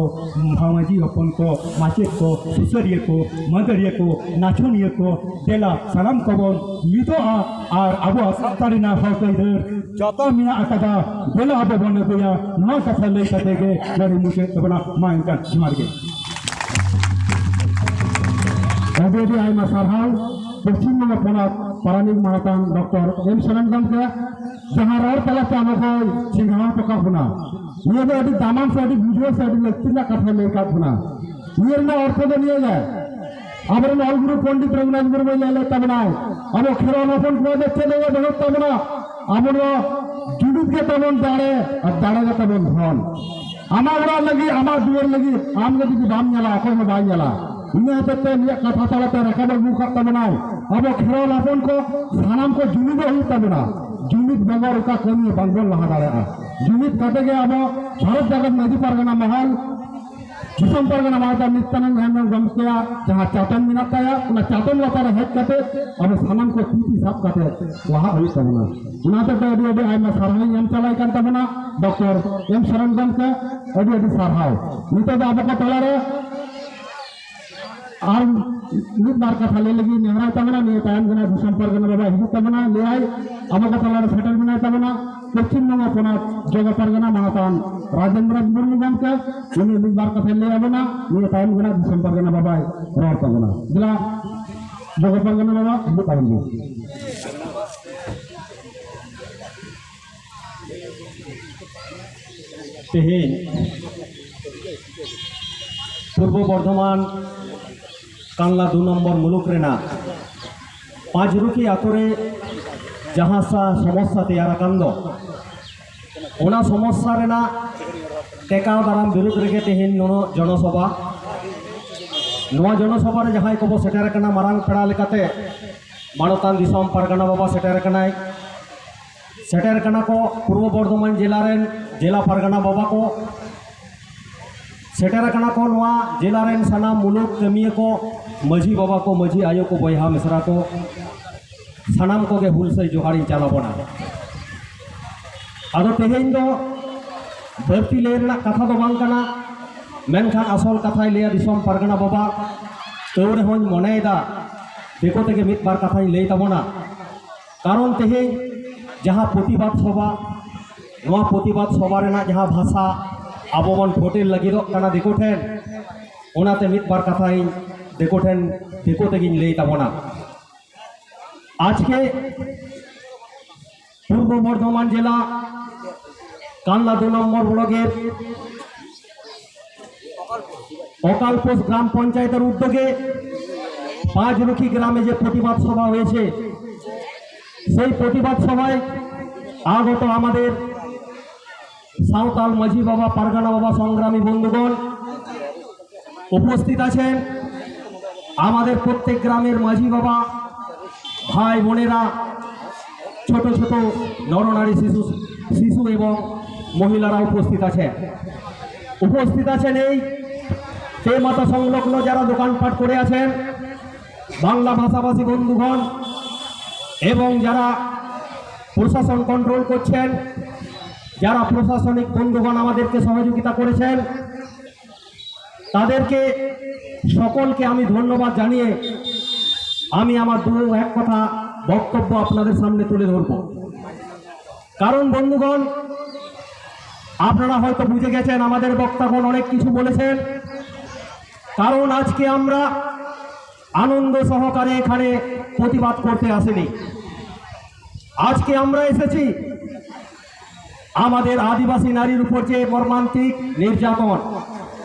ᱢᱟᱹᱡᱷᱤ ᱦᱚᱯᱚᱱ ᱠᱚ, ᱢᱟᱪᱮᱫ ᱠᱚ, ᱥᱩᱥᱟᱹᱨᱤᱭᱟᱹ ᱠᱚ, ᱢᱟᱹᱫᱟᱹᱲᱤᱭᱟᱹ ᱠᱚ, ᱱᱟᱪᱚᱱᱤᱭᱟᱹ ᱠᱚ, ᱫᱮᱞᱟ ᱥᱟᱱᱟᱢ ᱠᱚᱵᱚᱱ ᱢᱤᱫᱚᱜᱼᱟ ᱟᱨ ᱟᱵᱚᱣᱟᱜ ᱥᱟᱶᱛᱟ ᱨᱮᱱᱟᱜ ᱦᱚᱠ ᱟᱹᱭᱫᱟᱹᱨ ᱡᱚᱛᱚ ᱢᱮᱱᱟᱜ ᱟᱠᱟᱫᱟ, ᱫᱮᱞᱟ ᱟᱵᱚ ᱵᱚᱱ ᱟᱹᱜᱩᱭᱟ᱾ ᱱᱚᱣᱟ ᱠᱟᱛᱷᱟ ᱞᱟᱹᱭ ᱠᱟᱛᱮ ᱜᱮ ᱱᱚᱰᱮ ᱢᱩᱪᱟᱹᱫ ᱛᱟᱵᱚᱱᱟ᱾ ᱢᱟ ᱮᱱᱠᱷᱟᱱ ᱡᱚᱦᱟᱨ ᱜᱮ᱾ ᱟᱹᱰᱤ ᱟᱹᱰᱤ ᱟᱭᱢᱟ ᱥᱟᱨᱦᱟᱣ ᱯᱚᱥᱪᱤᱢ ᱵᱚᱝᱜᱚ ᱯᱚᱱᱚᱛ ᱯᱟᱨᱟᱱᱤᱠ ᱢᱟᱦᱟᱛᱟᱱ ᱰᱚᱠᱴᱚᱨ ᱮᱢ ᱥᱚᱨᱮᱱ ᱜᱚᱢᱠᱮ, ᱡᱟᱦᱟᱸ ᱨᱚᱲ ᱛᱟᱞᱟᱛᱮ ᱟᱵᱚ ᱠᱚᱭ ᱪᱮᱸᱜᱷᱟᱣ ᱦᱚᱴᱚ ᱠᱟᱜ ᱵᱚᱱᱟ᱾ ᱱᱤᱭᱟᱹ ᱫᱚ ᱟᱹᱰᱤ ᱫᱟᱢᱟᱱ ᱥᱮ ᱟᱹᱰᱤ ᱵᱩᱡᱷᱟᱹᱣ ᱥᱮ ᱟᱹᱰᱤ ᱞᱟᱹᱠᱛᱤ ᱨᱮᱱᱟᱜ ᱠᱟᱛᱷᱟᱭ ᱞᱟᱹᱭ ᱠᱟᱜ ᱵᱚᱱᱟ᱾ ᱱᱤᱭᱟᱹ ᱨᱮᱱᱟᱜ ᱚᱨᱛᱷᱚ ᱫᱚ ᱱᱤᱭᱟᱹ ᱜᱮ, ᱟᱵᱚᱨᱮᱱ ᱚᱞ ᱜᱩᱨᱩ ᱯᱚᱱᱰᱤᱛ ᱨᱚᱜᱷᱩᱱᱟᱛᱷ ᱢᱩᱨᱢᱩᱭ ᱞᱟᱹᱭ ᱞᱮᱫ ᱛᱟᱵᱚᱱᱟᱭ, ᱟᱵᱚ ᱠᱷᱮᱨᱣᱟᱞ ᱦᱚᱯᱚᱱ ᱠᱚᱣᱟᱜ ᱫᱚ ᱪᱮᱫ ᱦᱚᱸ ᱵᱟᱹᱱᱩᱜ ᱛᱟᱵᱚᱱᱟ, ᱟᱵᱚ ᱫᱚ ᱡᱩᱢᱤᱫ ᱜᱮ ᱛᱟᱵᱚᱱ ᱫᱟᱲᱮ ᱟᱨ ᱫᱟᱲᱮ ᱜᱮ ᱛᱟᱵᱚᱱ ᱫᱷᱚᱱ᱾ ᱟᱢᱟᱜ ᱚᱲᱟᱜ ᱞᱟᱹᱜᱤᱫ, ᱟᱢᱟᱜ ᱫᱩᱣᱟᱹᱨ ᱞᱟᱹᱜᱤᱫ ᱟᱢ ᱜᱮ ᱡᱩᱫᱤ ᱵᱟᱢ ᱧᱮᱞᱟ, ᱚᱠᱚᱭ ᱦᱚᱸ ᱵᱟᱭ ᱧᱮᱞᱟ᱾ ᱤᱱᱟᱹ ᱦᱚᱛᱮᱡ ᱛᱮ ᱱᱩᱭᱟᱜ ᱠᱟᱛᱷᱟ ᱛᱟᱞᱟᱛᱮ ᱨᱟᱠᱟᱵ ᱟᱹᱜᱩ ᱟᱠᱟᱫ ᱛᱟᱵᱚᱱᱟᱭ, ᱟᱵᱚ ᱠᱷᱮᱨᱣᱟᱞ ᱦᱚᱯᱚᱱ ᱠᱚ ᱥᱟᱱᱟᱢ ᱠᱚ ᱡᱩᱢᱤᱫᱚᱜ ᱦᱩᱭᱩᱜ ᱛᱟᱵᱚᱱᱟ᱾ ᱡᱩᱢᱤᱫ ᱵᱮᱜᱚᱨ ᱚᱠᱟ ᱠᱟᱹᱢᱤ ᱦᱚᱸ ᱵᱟᱝᱵᱚᱱ ᱞᱟᱦᱟ ᱫᱟᱲᱮᱭᱟᱜᱼᱟ᱾ ᱡᱩᱢᱤᱫ ᱠᱟᱛᱮ ᱜᱮ ᱟᱵᱚ ᱵᱷᱟᱨᱚᱛ ᱡᱟᱠᱟᱛ ᱢᱟᱹᱡᱷᱤ ᱯᱟᱨᱜᱟᱱᱟ ᱢᱚᱦᱚᱞ ᱫᱤᱥᱚᱢ ᱯᱟᱨᱜᱟᱱᱟ ᱢᱟᱱᱚᱛᱟᱱ ᱱᱤᱛᱭᱟᱱᱚᱱᱫ ᱦᱮᱢᱵᱨᱚᱢ ᱜᱚᱢᱠᱮᱭᱟᱜ ᱡᱟᱦᱟᱸ ᱪᱟᱛᱚᱢ ᱢᱮᱱᱟᱜ ᱛᱟᱭᱟ, ᱚᱱᱟ ᱪᱟᱛᱚᱢ ᱞᱟᱛᱟᱨ ᱨᱮ ᱦᱮᱡ ᱠᱟᱛᱮ ᱟᱵᱚ ᱥᱟᱱᱟᱢ ᱠᱚ ᱛᱤ ᱛᱤ ᱥᱟᱵ ᱠᱟᱛᱮ ᱞᱟᱦᱟᱜ ᱦᱩᱭᱩᱜ ᱛᱟᱵᱚᱱᱟ᱾ ᱚᱱᱟ ᱦᱚᱛᱮᱡ ᱛᱮ ᱟᱹᱰᱤ ᱟᱹᱰᱤ ᱟᱭᱢᱟ ᱥᱟᱨᱦᱟᱣ ᱤᱧ ᱮᱢ ᱪᱟᱞᱟᱭ ᱠᱟᱱ ᱛᱟᱵᱚᱱᱟ ᱰᱚᱠᱴᱚᱨ ᱮᱢ ᱥᱚᱨᱮᱱ ᱜᱚᱢᱠᱮ, ᱟᱹᱰᱤ ᱟᱹᱰᱤ ᱥᱟᱨᱦᱟᱣ᱾ ᱱᱤᱛᱚᱜ ᱫᱚ ᱟᱵᱚ ᱠᱚ ᱛᱟᱞᱟᱨᱮ ᱟᱨ ᱢᱤᱫ ᱵᱟᱨ ᱠᱟᱛᱷᱟ ᱞᱟᱹᱭ ᱞᱟᱹᱜᱤᱫ ᱱᱮᱦᱚᱨᱟᱭ ᱛᱟᱵᱚᱱᱟ᱾ ᱱᱤᱭᱟᱹ ᱛᱟᱭᱚᱢ ᱜᱮ ᱱᱟᱜ ᱫᱤᱥᱚᱢ ᱯᱟᱨᱜᱟᱱᱟ ᱵᱟᱵᱟ ᱦᱤᱡᱩᱜ ᱛᱟᱵᱚᱱᱟ, ᱞᱟᱹᱭᱟᱭ ᱟᱵᱚ ᱠᱚ ᱛᱟᱞᱟᱨᱮ ᱥᱮᱴᱮᱨ ᱢᱮᱱᱟᱭ ᱛᱟᱵᱚᱱᱟ ᱯᱚᱥᱪᱤᱢ ᱵᱚᱝᱜᱚ ᱯᱚᱱᱚᱛ ᱡᱚᱜᱚ ᱯᱟᱨᱜᱟᱱᱟ ᱢᱟᱱᱚᱛᱟᱱ ᱨᱟᱡᱮᱱᱫᱨᱚ ᱢᱩᱨᱢᱩ ᱜᱚᱢᱠᱮ᱾ ᱩᱱᱤ ᱢᱤᱫ ᱵᱟᱨ ᱠᱟᱛᱷᱟᱭ ᱞᱟᱹᱭ ᱟᱵᱚᱱᱟ᱾ ᱱᱤᱭᱟᱹ ᱛᱟᱭᱚᱢ ᱜᱮ ᱱᱟᱜ ᱫᱤᱥᱚᱢ ᱯᱟᱨᱜᱟᱱᱟ ᱵᱟᱵᱟᱭ ᱨᱚᱲ ᱛᱟᱵᱚᱱᱟ᱾ ᱫᱮᱞᱟ ᱡᱚᱜᱚ ᱯᱟᱨᱜᱟᱱᱟ ᱵᱟᱵᱟ, ᱦᱤᱡᱩᱜ ᱛᱟᱵᱚᱱ ᱵᱤᱱ᱾ ᱛᱮᱦᱮᱧ ᱯᱩᱨᱵᱚ ᱵᱚᱨᱫᱷᱚᱢᱟᱱ ᱠᱟᱱᱞᱟ ᱫᱩ ᱱᱚᱢᱵᱚᱨ ᱢᱩᱞᱩᱠ ᱨᱮᱱᱟᱜ ᱯᱟᱸᱪᱨᱩᱠᱷᱤ ᱟᱛᱳ ᱨᱮ ᱡᱟᱦᱟᱸ ᱥᱟ-, ᱥᱚᱢᱚᱥᱥᱟ ᱛᱮᱭᱟᱨ ᱟᱠᱟᱱ ᱫᱚ, ᱚᱱᱟ ᱥᱚᱢᱚᱥᱥᱟ ᱨᱮᱱᱟᱜ ᱴᱮᱠᱟᱣ ᱫᱟᱨᱟᱢ ᱵᱤᱨᱩᱫᱷ ᱨᱮᱜᱮ ᱛᱮᱦᱮᱧ ᱱᱩᱱᱟᱹᱜ ᱡᱚᱱᱚᱥᱚᱵᱷᱟ᱾ ᱱᱚᱣᱟ ᱡᱚᱱᱚᱥᱚᱵᱷᱟ ᱨᱮ ᱡᱟᱦᱟᱸᱭ ᱠᱚᱵᱚ ᱥᱮᱴᱮᱨ ᱟᱠᱟᱱᱟ, ᱢᱟᱨᱟᱝ ᱯᱮᱲᱟ ᱞᱮᱠᱟᱛᱮ ᱢᱟᱱᱚᱛᱟᱱ ᱫᱤᱥᱚᱢ ᱯᱟᱨᱜᱟᱱᱟ ᱵᱟᱵᱟ ᱥᱮᱴᱮᱨ ᱟᱠᱟᱱᱟᱭ᱾ ᱥᱮᱴᱮᱨ ᱠᱟᱱᱟ ᱠᱚ ᱯᱩᱨᱵᱚ ᱵᱚᱨᱫᱷᱚᱢᱟᱱ ᱡᱮᱞᱟ ᱨᱮᱱ ᱡᱮᱞᱟ ᱯᱟᱨᱜᱟᱱᱟ ᱵᱟᱵᱟ ᱠᱚ, ᱥᱮᱴᱮᱨ ᱟᱠᱟᱱᱟ ᱠᱚ ᱱᱚᱣᱟ ᱡᱮᱞᱟ ᱨᱮᱱ ᱥᱟᱱᱟᱢ ᱢᱩᱞᱩᱠ ᱠᱟᱹᱢᱤᱭᱟᱹ ᱠᱚ, ᱢᱟᱹᱡᱷᱤ ᱵᱟᱵᱟ ᱠᱚ, ᱢᱟᱹᱡᱷᱤ ᱟᱭᱳ ᱠᱚ, ᱵᱚᱭᱦᱟ ᱢᱤᱥᱨᱟ ᱠᱚ, ᱥᱟᱱᱟᱢ ᱠᱚᱜᱮ ᱦᱩᱞᱥᱟᱹᱭ ᱡᱚᱦᱟᱨᱤᱧ ᱪᱟᱞ ᱟᱵᱚᱱᱟ᱾ ᱟᱫᱚ ᱛᱮᱦᱮᱧ ᱫᱚ ᱵᱟᱹᱲᱛᱤ ᱞᱟᱹᱭ ᱨᱮᱱᱟᱜ ᱠᱟᱛᱷᱟ ᱫᱚ ᱵᱟᱝ ᱠᱟᱱᱟ, ᱢᱮᱱᱠᱷᱟᱱ ᱟᱥᱚᱞ ᱠᱟᱛᱷᱟᱭ ᱞᱟᱹᱭᱟ ᱫᱤᱥᱚᱢ ᱯᱟᱨᱜᱟᱱᱟ ᱵᱟᱵᱟ᱾ ᱛᱟᱹᱣ ᱨᱮᱦᱚᱧ ᱢᱚᱱᱮᱭᱮᱫᱟ ᱫᱤᱠᱩ ᱛᱮᱜᱮ ᱢᱤᱫ ᱵᱟᱨ ᱠᱟᱛᱷᱟᱧ ᱞᱟᱹᱭ ᱛᱟᱵᱚᱱᱟ᱾ ᱠᱟᱨᱚᱱ ᱛᱮᱦᱮᱧ ᱡᱟᱦᱟᱸ ᱯᱨᱚᱛᱤᱵᱟᱫ ᱥᱚᱵᱷᱟ, ᱱᱚᱣᱟ ᱯᱨᱚᱛᱤᱵᱟᱫ ᱥᱚᱵᱷᱟ ᱨᱮᱱᱟᱜ ᱡᱟᱦᱟᱸ ᱵᱷᱟᱥᱟ ᱟᱵᱚ ᱵᱚᱱ ᱯᱷᱳᱴᱮᱞ ᱞᱟᱹᱜᱤᱫᱚᱜ ᱠᱟᱱᱟ ᱫᱤᱠᱩ ᱴᱷᱮᱱ, ᱚᱱᱟᱛᱮ ᱢᱤᱫ ᱵᱟᱨ ᱠᱟᱛᱷᱟᱧ ᱫᱤᱠᱩ ᱴᱷᱮᱱ, ᱫᱤᱠᱩ ᱛᱮᱜᱮᱧ ᱞᱟᱹᱭ ᱛᱟᱵᱚᱱᱟ᱾ আজকে পূর্ব বর্ধমান জেলা কানলা দু নম্বর ব্লকের অকালপোষ গ্রাম পঞ্চায়েতের উদ্যোগে পাঁচরুখি গ্রামে যে প্রতিবাদ সভা হয়েছে, সেই প্রতিবাদ সভায় আগত আমাদের সাঁওতাল মাঝি বাবা, পারগানা বাবা, সংগ্রামী বন্ধুগণ উপস্থিত আছেন। আমাদের প্রত্যেক গ্রামের মাঝি বাবা, ভাই বোনেরা, ছোট ছোট নরনারী, শিশু, শিশু এবং মহিলারা উপস্থিত আছেন। উপস্থিত আছেন এই তেমাতা সংলগ্ন যারা দোকানপাট করে আছেন, বাংলা ভাষাভাষী বন্ধুগণ এবং যারা প্রশাসন কন্ট্রোল করছেন, যারা প্রশাসনিক বন্ধুগণ আমাদেরকে সহযোগিতা করেছেন, তাদেরকে সকলকে আমি ধন্যবাদ জানিয়ে আমি আমার দু এক কথা বক্তব্য আপনাদের সামনে তুলে ধরব। কারণ বন্ধুগণ, আপনারা হয়তো বুঝে গেছেন, আমাদের বক্তাগণ অনেক কিছু বলেছেন। কারণ আজকে আমরা আনন্দ সহকারে এখানে প্রতিবাদ করতে আসিনি। আজকে আমরা এসেছি আমাদের আদিবাসী নারীর উপর যে মর্মান্তিক নির্যাতন,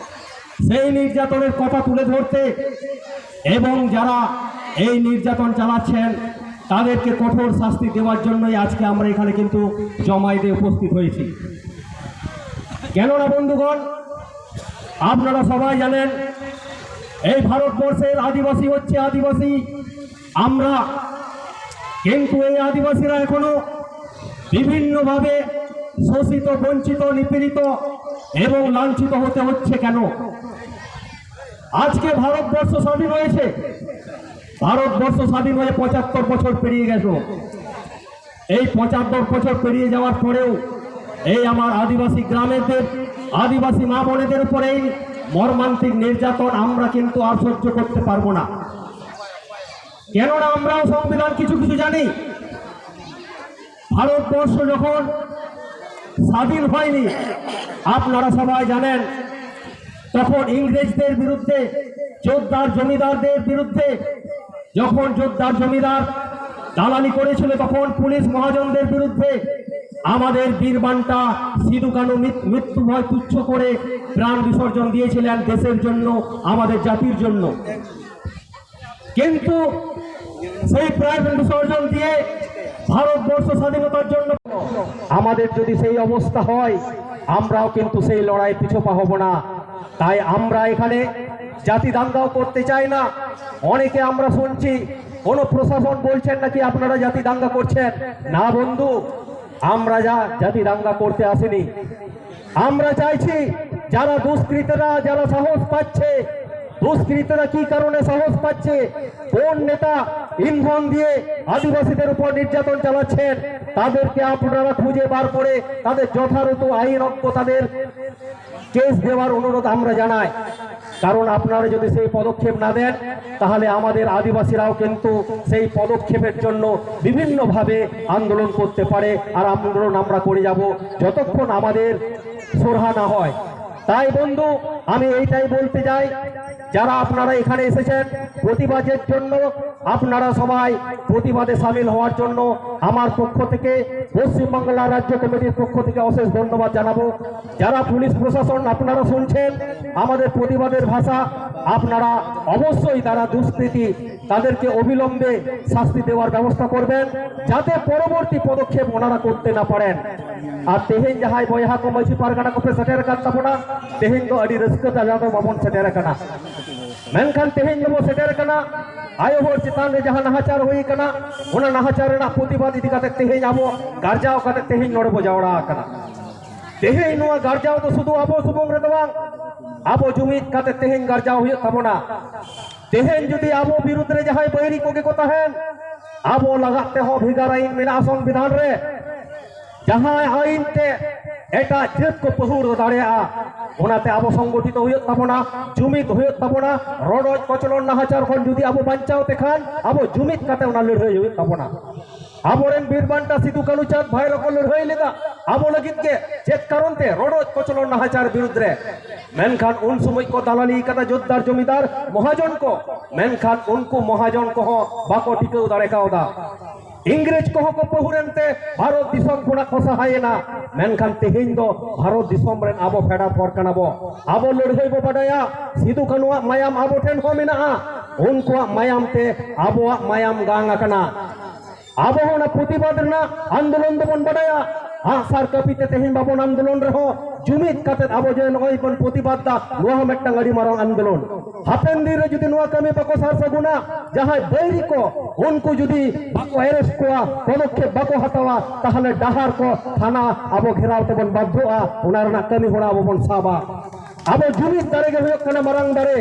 সেই নির্যাতনের কথা তুলে ধরতে এবং যারা এই নির্যাতন চালাচ্ছেন তাদেরকে কঠোর শাস্তি দেওয়ার জন্যই আজকে আমরা এখানে কিন্তু জমায়েতে উপস্থিত হয়েছি। কেননা বন্ধুগণ, আপনারা সবাই জানেন, এই ভারতবর্ষের আদিবাসী হচ্ছে আদিবাসী আমরা, কিন্তু এই আদিবাসীরা এখনো বিভিন্নভাবে শোষিত, বঞ্চিত, নিপীড়িত এবং লাঞ্ছিত হতে হচ্ছে কেন? আজকে ভারতবর্ষ স্বাধীন হয়েছে, ভারতবর্ষ স্বাধীন হয়ে পঁচাত্তর বছর পেরিয়ে গেল। এই পঁচাত্তর বছর পেরিয়ে যাওয়ার পরেও এই আমার আদিবাসী গ্রামেদের, আদিবাসী মা বোনেদের উপরে এই মর্মান্তিক নির্যাতন আমরা কিন্তু আর সহ্য করতে পারবো না। কেননা আমরাও সংবিধান কিছু কিছু জানি। ভারতবর্ষ যখন স্বাধীন হয়নি, আপনারা সবাই জানেন, তখন ইংরেজদের বিরুদ্ধে, জোরদার জমিদারদের বিরুদ্ধে, যখন জোরদার জমিদার দালালি করেছিল, তখন পুলিশ মহাজনদের বিরুদ্ধে আমাদের বীর বান্টা সিধু কানু মৃত- মৃত্যু ভয় তুচ্ছ করে প্রাণ বিসর্জন দিয়েছিলেন দেশের জন্য, আমাদের জাতির জন্য। কিন্তু সেই প্রাণ বিসর্জন দিয়ে ভারতবর্ষ স্বাধীনতার জন্য আমাদের যদি সেই অবস্থা হয়, আমরাও কিন্তু সেই লড়াই পিছুপা হব না। তাই আমরা এখানে জাতি দাঙ্গাও করতে চাই না। অনেকে আমরা শুনছি, কোনো প্রশাসন বলছেন নাকি আপনারা জাতি দাঙ্গা করছেন। না বন্ধু, আমরা যা জাতি দাঙ্গা করতে আসিনি। আমরা চাইছি যারা দুষ্কৃতীরা, যারা সাহস পাচ্ছে, দুষ্কৃতীরা কি কারণে সাহস পাচ্ছে, কোন নেতা ইন্ধন দিয়ে আদিবাসীদের উপর নির্যাতন চালাচ্ছেন, তাদেরকে আপনারা খুঁজে বার করে তাদের যথাযথ আইনজ্ঞ তাদের কেস দেওয়ার অনুরোধ আমরা জানাই। কারণ আপনারা যদি সেই পদক্ষেপ না দেন, তাহলে আমাদের আদিবাসীরাও কিন্তু সেই পদক্ষেপের জন্য বিভিন্নভাবে আন্দোলন করতে পারে। আর আন্দোলন আমরা করে যাব যতক্ষণ আমাদের সুরাহা না হয়। তাই বন্ধু, আমি এইটাই বলতে চাই, যারা আপনারা এখানে এসেছেন প্রতিবাদের জন্য, আপনারা সবাই প্রতিবাদে সামিল হওয়ার জন্য আমার পক্ষ থেকে, পশ্চিমবাংলা রাজ্য কমিটির পক্ষ থেকে অশেষ ধন্যবাদ জানাবো। যারা পুলিশ প্রশাসন আপনারা শুনছেন আমাদের প্রতিবাদের ভাষা, আপনারা অবশ্যই তারা দুষ্কৃতী, তাদেরকে অবিলম্বে শাস্তি দেওয়ার ব্যবস্থা করবেন, যাতে পরবর্তী পদক্ষেপ ওনারা করতে না পারেন। ᱟᱨ ᱛᱮᱦᱮᱧ ᱡᱟᱦᱟᱸᱭ ᱵᱚᱭᱦᱟ ᱠᱚ ᱢᱟᱹᱡᱷᱤ ᱯᱟᱨᱜᱟᱱᱟ ᱠᱚᱯᱮ ᱥᱮᱴᱮᱨ ᱟᱠᱟᱱ ᱛᱟᱵᱚᱱᱟ, ᱛᱮᱦᱮᱧ ᱫᱚ ᱟᱹᱰᱤ ᱨᱟᱹᱥᱠᱟᱹ ᱛᱟᱞᱟ ᱫᱚ ᱵᱟᱵᱚᱱ ᱥᱮᱴᱮᱨ ᱟᱠᱟᱱᱟ᱾ ᱢᱮᱱᱠᱷᱟᱱ ᱛᱮᱦᱮᱧ ᱫᱚᱵᱚ ᱥᱮᱴᱮᱨ ᱟᱠᱟᱱᱟ ᱟᱭᱳ ᱦᱚᱲ ᱪᱮᱛᱟᱱ ᱨᱮ ᱡᱟᱦᱟᱸ ᱱᱟᱦᱟᱪᱟᱨ ᱦᱩᱭ ᱟᱠᱟᱱᱟ, ᱚᱱᱟ ᱱᱟᱦᱟᱪᱟᱨ ᱨᱮᱱᱟᱜ ᱯᱨᱚᱛᱤᱵᱟᱫ ᱤᱫᱤ ᱠᱟᱛᱮ ᱛᱮᱦᱮᱧ ᱟᱵᱚ ᱜᱟᱨᱡᱟᱣ ᱠᱟᱛᱮ ᱛᱮᱦᱮᱧ ᱱᱚᱰᱮ ᱵᱚ ᱡᱟᱣᱨᱟ ᱟᱠᱟᱱᱟ᱾ ᱛᱮᱦᱮᱧ ᱱᱚᱣᱟ ᱜᱟᱨᱡᱟᱣ ᱫᱚ ᱥᱩᱫᱷᱩ ᱟᱵᱚ ᱥᱩᱢᱩᱝ ᱨᱮᱫᱚ ᱵᱟᱝ, ᱟᱵᱚ ᱡᱩᱢᱤᱫ ᱠᱟᱛᱮ ᱛᱮᱦᱮᱧ ᱜᱟᱨᱡᱟᱣ ᱦᱩᱭᱩᱜ ᱛᱟᱵᱚᱱᱟ᱾ ᱛᱮᱦᱮᱧ ᱡᱩᱫᱤ ᱟᱵᱚ ᱵᱤᱨᱩᱫᱷ ᱨᱮ ᱡᱟᱦᱟᱸᱭ ᱵᱟᱹᱭᱨᱤ ᱠᱚᱜᱮ ᱠᱚ ᱛᱟᱦᱮᱱ, ᱟᱵᱚ ᱞᱟᱜᱟᱫ ᱛᱮᱦᱚᱸ ᱵᱷᱮᱜᱟᱨ ᱟᱹᱭᱤᱱ ᱢᱮᱱᱟᱜᱼᱟ ᱥᱚᱝᱵᱤᱫᱷᱟᱱ ᱨᱮ᱾ ᱡᱟᱦᱟᱸᱭ ᱟᱹᱭᱤᱱ ᱛᱮ ᱮᱴᱟᱜ ᱡᱟᱹᱛ ᱠᱚ ᱯᱟᱹᱦᱩᱲ ᱫᱟᱲᱮᱭᱟᱜᱼᱟ, ᱚᱱᱟᱛᱮ ᱟᱵᱚ ᱥᱚᱝᱜᱚᱴᱷᱤᱛ ᱦᱩᱭᱩᱜ ᱛᱟᱵᱚᱱᱟ, ᱡᱩᱢᱤᱫ ᱦᱩᱭᱩᱜ ᱛᱟᱵᱚᱱᱟ᱾ ᱨᱚᱰᱚᱡ ᱠᱚᱪᱞᱚᱱ ᱱᱟᱦᱟᱪᱟᱨ ᱠᱷᱚᱱ ᱡᱩᱫᱤ ᱟᱵᱚ ᱵᱟᱧᱪᱟᱣ ᱛᱮᱠᱷᱟᱱ ᱟᱵᱚ ᱡᱩᱢᱤᱫ ᱠᱟᱛᱮ ᱚᱱᱟ ᱞᱟᱹᱲᱦᱟᱹᱭ ᱦᱩᱭᱩᱜ ᱛᱟᱵᱚᱱᱟ᱾ ᱟᱵᱚᱨᱮᱱ ᱵᱤᱨ ᱵᱟᱱᱴᱟ ᱥᱤᱫᱩ ᱠᱟᱹᱱᱩ ᱪᱟᱸᱫᱽ ᱵᱷᱟᱭᱨᱚ ᱠᱚ ᱞᱟᱹᱲᱦᱟᱹᱭ ᱞᱮᱫᱟ ᱟᱵᱚ ᱞᱟᱹᱜᱤᱫ ᱜᱮ᱾ ᱪᱮᱫ ᱠᱟᱨᱚᱱ ᱛᱮ? ᱨᱚᱰᱚᱡ ᱠᱚᱪᱞᱚᱱ ᱱᱟᱦᱟᱪᱟᱨ ᱵᱤᱨᱩᱫᱽ ᱨᱮ᱾ ᱢᱮᱱᱠᱷᱟᱱ ᱩᱱ ᱥᱚᱢᱚᱭ ᱠᱚ ᱫᱟᱞᱟᱞᱤ ᱠᱟᱫᱟ ᱡᱳᱛᱫᱟᱨ ᱡᱚᱢᱤᱫᱟᱨ ᱢᱚᱦᱟᱡᱚᱱ ᱠᱚ, ᱢᱮᱱᱠᱷᱟᱱ ᱩᱱᱠᱩ ᱢᱚᱦᱟᱡᱚᱱ ᱠᱚᱦᱚᱸ ᱵᱟᱠᱚ ᱴᱤᱠᱟᱹᱣ ᱫᱟᱲᱮ ᱠᱟᱣᱫᱟ᱾ ᱤᱝᱨᱮᱡᱽ ᱠᱚᱦᱚᱸ ᱠᱚ ᱯᱟᱹᱦᱩᱨ ᱮᱱᱛᱮ ᱵᱷᱟᱨᱚᱛ ᱫᱤᱥᱚᱢ ᱠᱷᱚᱱᱟᱜ ᱠᱚ ᱥᱟᱦᱟᱭᱮᱱᱟ᱾ ᱢᱮᱱᱠᱷᱟᱱ ᱛᱮᱦᱮᱧ ᱫᱚ ᱵᱷᱟᱨᱚᱛ ᱫᱤᱥᱚᱢ ᱨᱮᱱ ᱟᱵᱚ ᱯᱷᱮᱰᱟᱛ ᱦᱚᱲ ᱠᱟᱱᱟ ᱵᱚ᱾ ᱟᱵᱚ ᱞᱟᱹᱲᱦᱟᱹᱭ ᱵᱚ ᱵᱟᱰᱟᱭᱟ, ᱥᱤᱫᱩ ᱠᱟᱹᱱᱩᱣᱟᱜ ᱢᱟᱭᱟᱢ ᱟᱵᱚ ᱴᱷᱮᱱ ᱦᱚᱸ ᱢᱮᱱᱟᱜᱼᱟ᱾ ᱩᱱᱠᱩᱣᱟᱜ ᱢᱟᱭᱟᱢ ᱛᱮ ᱟᱵᱚᱣᱟᱜ ᱢᱟᱭᱟᱢ ᱜᱟᱝ ᱟᱠᱟᱱᱟ᱾ ᱟᱵᱚ ᱦᱚᱸ ᱚᱱᱟ ᱯᱨᱚᱛᱤᱵᱟᱫ ᱨᱮᱱᱟᱜ ᱟᱱᱫᱳᱞᱚᱱ ᱫᱚᱵᱚᱱ ᱵᱟᱰᱟᱭᱟ᱾ ᱟᱜᱼᱥᱟᱨ ᱠᱟᱹᱯᱤ ᱛᱮ ᱛᱮᱦᱮᱧ ᱵᱟᱵᱚᱱ ᱟᱱᱫᱳᱞᱚᱱ ᱨᱮᱦᱚᱸ, ᱡᱩᱢᱤᱫ ᱠᱟᱛᱮ ᱟᱵᱚ ᱡᱮ ᱱᱚᱜᱼᱚᱭ ᱵᱚᱱ ᱯᱨᱚᱛᱤᱵᱟᱫ ᱫᱟ, ᱱᱚᱣᱟ ᱦᱚᱸ ᱢᱤᱫᱴᱟᱝ ᱟᱹᱰᱤ ᱢᱟᱨᱟᱝ ᱟᱱᱫᱳᱞᱚᱱ᱾ ᱦᱟᱯᱮᱱ ᱫᱤᱱ ᱨᱮ ᱡᱩᱫᱤ ᱱᱚᱣᱟ ᱠᱟᱹᱢᱤ ᱵᱟᱠᱚ ᱥᱟᱨ ᱥᱟᱹᱜᱩᱱᱟ, ᱡᱟᱦᱟᱸᱭ ᱵᱟᱹᱭᱨᱤ ᱠᱚ, ᱩᱱᱠᱩ ᱡᱩᱫᱤ ᱵᱟᱠᱚ ᱮᱨᱮᱥᱴ ᱠᱚᱣᱟ, ᱯᱚᱫᱚᱠᱷᱮᱯ ᱵᱟᱠᱚ ᱦᱟᱛᱟᱣᱟ, ᱛᱟᱦᱚᱞᱮ ᱰᱟᱦᱟᱨ ᱠᱚ, ᱛᱷᱟᱱᱟ ᱟᱵᱚ ᱜᱷᱮᱨᱟᱣ ᱛᱮᱵᱚᱱ ᱵᱟᱫᱽᱫᱷᱚᱜᱼᱟ᱾ ᱚᱱᱟ ᱨᱮᱱᱟᱜ ᱠᱟᱹᱢᱤ ᱦᱚᱨᱟ ᱟᱵᱚ ᱵᱚᱱ ᱥᱟᱵᱟ᱾ ᱟᱵᱚ ᱡᱩᱢᱤᱫ ᱫᱟᱲᱮ ᱜᱮ ᱦᱩᱭᱩᱜ ᱠᱟᱱᱟ ᱢᱟᱨᱟᱝ ᱫᱟᱲᱮ᱾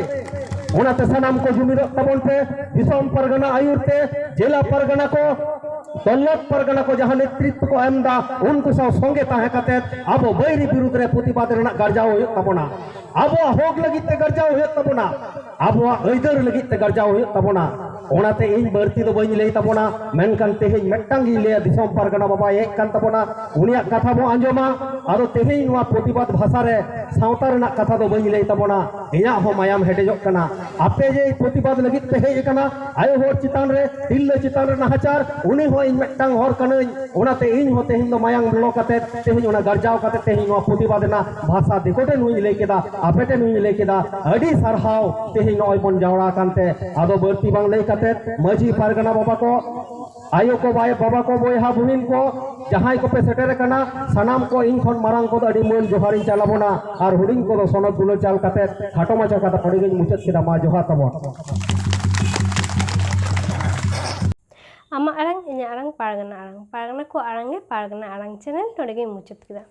ᱚᱱᱟᱛᱮ ᱥᱟᱱᱟᱢ ᱠᱚ ᱡᱩᱢᱤᱫᱚᱜ ᱛᱟᱵᱚᱱ ᱯᱮ᱾ ᱫᱤᱥᱚᱢ ᱯᱟᱨᱜᱟᱱᱟ ᱟᱹᱭᱩᱨ ᱛᱮ, ᱡᱮᱞᱟ ᱯᱟᱨᱜᱟᱱᱟ ᱠᱚ, ᱛᱚᱞᱞᱟᱴ ᱯᱟᱨᱜᱟᱱᱟ ᱠᱚ ᱡᱟᱦᱟᱸ ᱱᱮᱛᱨᱤᱛᱵ ᱠᱚ ᱮᱢ ᱮᱫᱟ, ᱩᱱᱠᱩ ᱥᱟᱶ ᱥᱚᱸᱜᱮ ᱛᱟᱦᱮᱸ ᱠᱟᱛᱮ ᱟᱵᱚ ᱵᱟᱹᱭᱨᱤ ᱵᱤᱨᱩᱫᱽ ᱨᱮ ᱯᱨᱚᱛᱤᱵᱟᱫ ᱨᱮᱱᱟᱜ ᱜᱟᱨᱡᱟᱣ ᱦᱩᱭᱩᱜ ᱛᱟᱵᱚᱱᱟ᱾ ᱟᱵᱚᱣᱟᱜ ᱦᱚᱠ ᱞᱟᱹᱜᱤᱫ ᱛᱮ ᱜᱟᱨᱡᱟᱣ ᱦᱩᱭᱩᱜ ᱛᱟᱵᱚᱱᱟ᱾ ᱟᱵᱚᱣᱟᱜ ᱟᱹᱭᱫᱟᱹᱨ ᱞᱟᱹᱜᱤᱫ ᱛᱮ ᱜᱟᱨᱡᱟᱣ ᱦᱩᱭᱩᱜ ᱛᱟᱵᱚᱱᱟ᱾ ᱚᱱᱟᱛᱮ ᱤᱧ ᱵᱟᱹᱲᱛᱤ ᱫᱚ ᱵᱟᱹᱧ ᱞᱟᱹᱭ ᱛᱟᱵᱚᱱᱟ, ᱢᱮᱱᱠᱷᱟᱱ ᱛᱮᱦᱮᱧ ᱢᱤᱫᱴᱟᱝ ᱜᱤᱧ ᱞᱟᱹᱭᱟ, ᱫᱤᱥᱚᱢ ᱯᱟᱨᱜᱟᱱᱟ ᱵᱟᱵᱟᱭ ᱦᱮᱡ ᱠᱟᱱ ᱛᱟᱵᱚᱱᱟ, ᱩᱱᱤᱭᱟᱜ ᱠᱟᱛᱷᱟ ᱵᱚ ᱟᱸᱡᱚᱢᱟ᱾ ᱟᱫᱚ ᱛᱮᱦᱮᱧ ᱱᱚᱣᱟ ᱯᱨᱚᱛᱤᱵᱟᱫ ᱵᱷᱟᱥᱟ ᱨᱮ ᱥᱟᱶᱛᱟ ᱨᱮᱱᱟᱜ ᱠᱟᱛᱷᱟ ᱫᱚ ᱵᱟᱹᱧ ᱞᱟᱹᱭ ᱛᱟᱵᱚᱱᱟ, ᱤᱧᱟᱹᱜ ᱦᱚᱸ ᱢᱟᱭᱟᱢ ᱦᱮᱰᱮᱡᱚᱜ ᱠᱟᱱᱟ᱾ ᱟᱯᱮ ᱡᱮ ᱯᱨᱚᱛᱤᱵᱟᱫ ᱞᱟᱹᱜᱤᱫ ᱯᱮ ᱦᱮᱡ ᱟᱠᱟᱱᱟ, ᱟᱭᱳ ᱦᱚᱲ ᱪᱮᱛᱟᱱ ᱨᱮ, ᱛᱤᱨᱞᱟᱹ ᱪᱮᱛᱟᱱ ᱨᱮ ᱱᱟᱦᱟᱪᱟᱨ, ᱩᱱᱤ ᱦᱚᱸ ᱤᱧ ᱢᱤᱫᱴᱟᱝ ᱦᱚᱲ ᱠᱟᱹᱱᱟᱹᱧ, ᱚᱱᱟᱛᱮ ᱤᱧ ᱦᱚᱸ ᱛᱮᱦᱮᱧ ᱫᱚ ᱢᱟᱭᱟᱝ ᱞᱚᱞᱚ ᱠᱟᱛᱮ ᱛᱮᱦᱮᱧ ᱚᱱᱟ ᱜᱟᱨᱡᱟᱣ ᱠᱟᱛᱮ ᱛᱮᱦᱮᱧ ᱱᱚᱣᱟ ᱯᱨᱚᱛᱤᱵᱟᱫ ᱨᱮᱱᱟᱜ ᱵᱷᱟᱥᱟ ᱫᱤᱠᱩ ᱴᱷᱮᱱ ᱦᱚᱸᱧ ᱞᱟᱹᱭ ᱠᱮᱫᱟ, ᱟᱯᱮ ᱴᱷᱮᱱ ᱦᱚᱸᱧ ᱞᱟᱹᱭ ᱠᱮᱫᱟ᱾ ᱟᱹᱰᱤ ᱥᱟᱨᱦᱟᱣ ᱛᱮᱦᱮᱧ ᱱᱚᱜᱼᱚᱭ ᱵᱚᱱ ᱡᱟᱣᱨᱟ ᱟᱠᱟᱱ ᱛᱮ᱾ ᱟᱫᱚ ᱵᱟᱹᱲᱛᱤ ᱵᱟᱝ ᱞᱟᱹᱭ ᱠᱟᱛᱮ ᱢᱟᱹᱡᱷᱤ ᱯᱟᱨᱜᱟᱱᱟ ᱵᱟᱵᱟ ᱠᱚ, ᱟᱭᱳ ᱠᱚ, ᱵᱟᱭ-, ᱵᱟᱵᱟ ᱠᱚ, ᱵᱚᱭᱦᱟ ᱵᱩᱦᱤᱱ ᱠᱚ, ᱡᱟᱦᱟᱸᱭ ᱠᱚᱯᱮ ᱥᱮᱴᱮᱨ ᱟᱠᱟᱱᱟ, ᱥᱟᱱᱟᱢ ᱠᱚ ᱤᱧ ᱠᱷᱚᱱ ᱢᱟᱨᱟᱝ ᱠᱚᱫᱚ ᱟᱹᱰᱤ ᱢᱟᱹᱱ ᱡᱚᱦᱟᱨᱤᱧ ᱪᱟᱞ ᱟᱵᱚᱱᱟ ᱟᱨ ᱦᱩᱰᱤᱧ ᱠᱚᱫᱚ ᱥᱚᱱᱚᱛ ᱫᱩᱞᱟᱹᱲ ᱪᱟᱞ ᱠᱟᱛᱮ ᱠᱷᱟᱴᱚ ᱢᱟᱪᱷᱟ ᱠᱟᱛᱷᱟ ᱱᱚᱰᱮ ᱜᱤᱧ ᱢᱩᱪᱟᱹᱫ ᱠᱮᱫᱟ᱾ ᱢᱟ ᱡᱚᱦᱟᱨ ᱛᱟᱵᱚᱱ᱾ ᱟᱢᱟᱜ ᱟᱲᱟᱝ, ᱤᱧᱟᱹᱜ ᱟᱲᱟᱝ, ᱯᱟᱨᱜᱟᱱᱟ ᱟᱲᱟᱝ, ᱯᱟᱨᱜᱟᱱᱟ ᱠᱚ ᱟᱲᱟᱝ ᱜᱮ, ᱯᱟᱨᱜᱟᱱᱟ ᱟᱲᱟᱝ ᱪᱮᱱᱮᱞ ᱱᱚᱰᱮ ᱜᱤᱧ ᱢᱩᱪᱟᱹᱫ ᱠᱮᱫᱟ᱾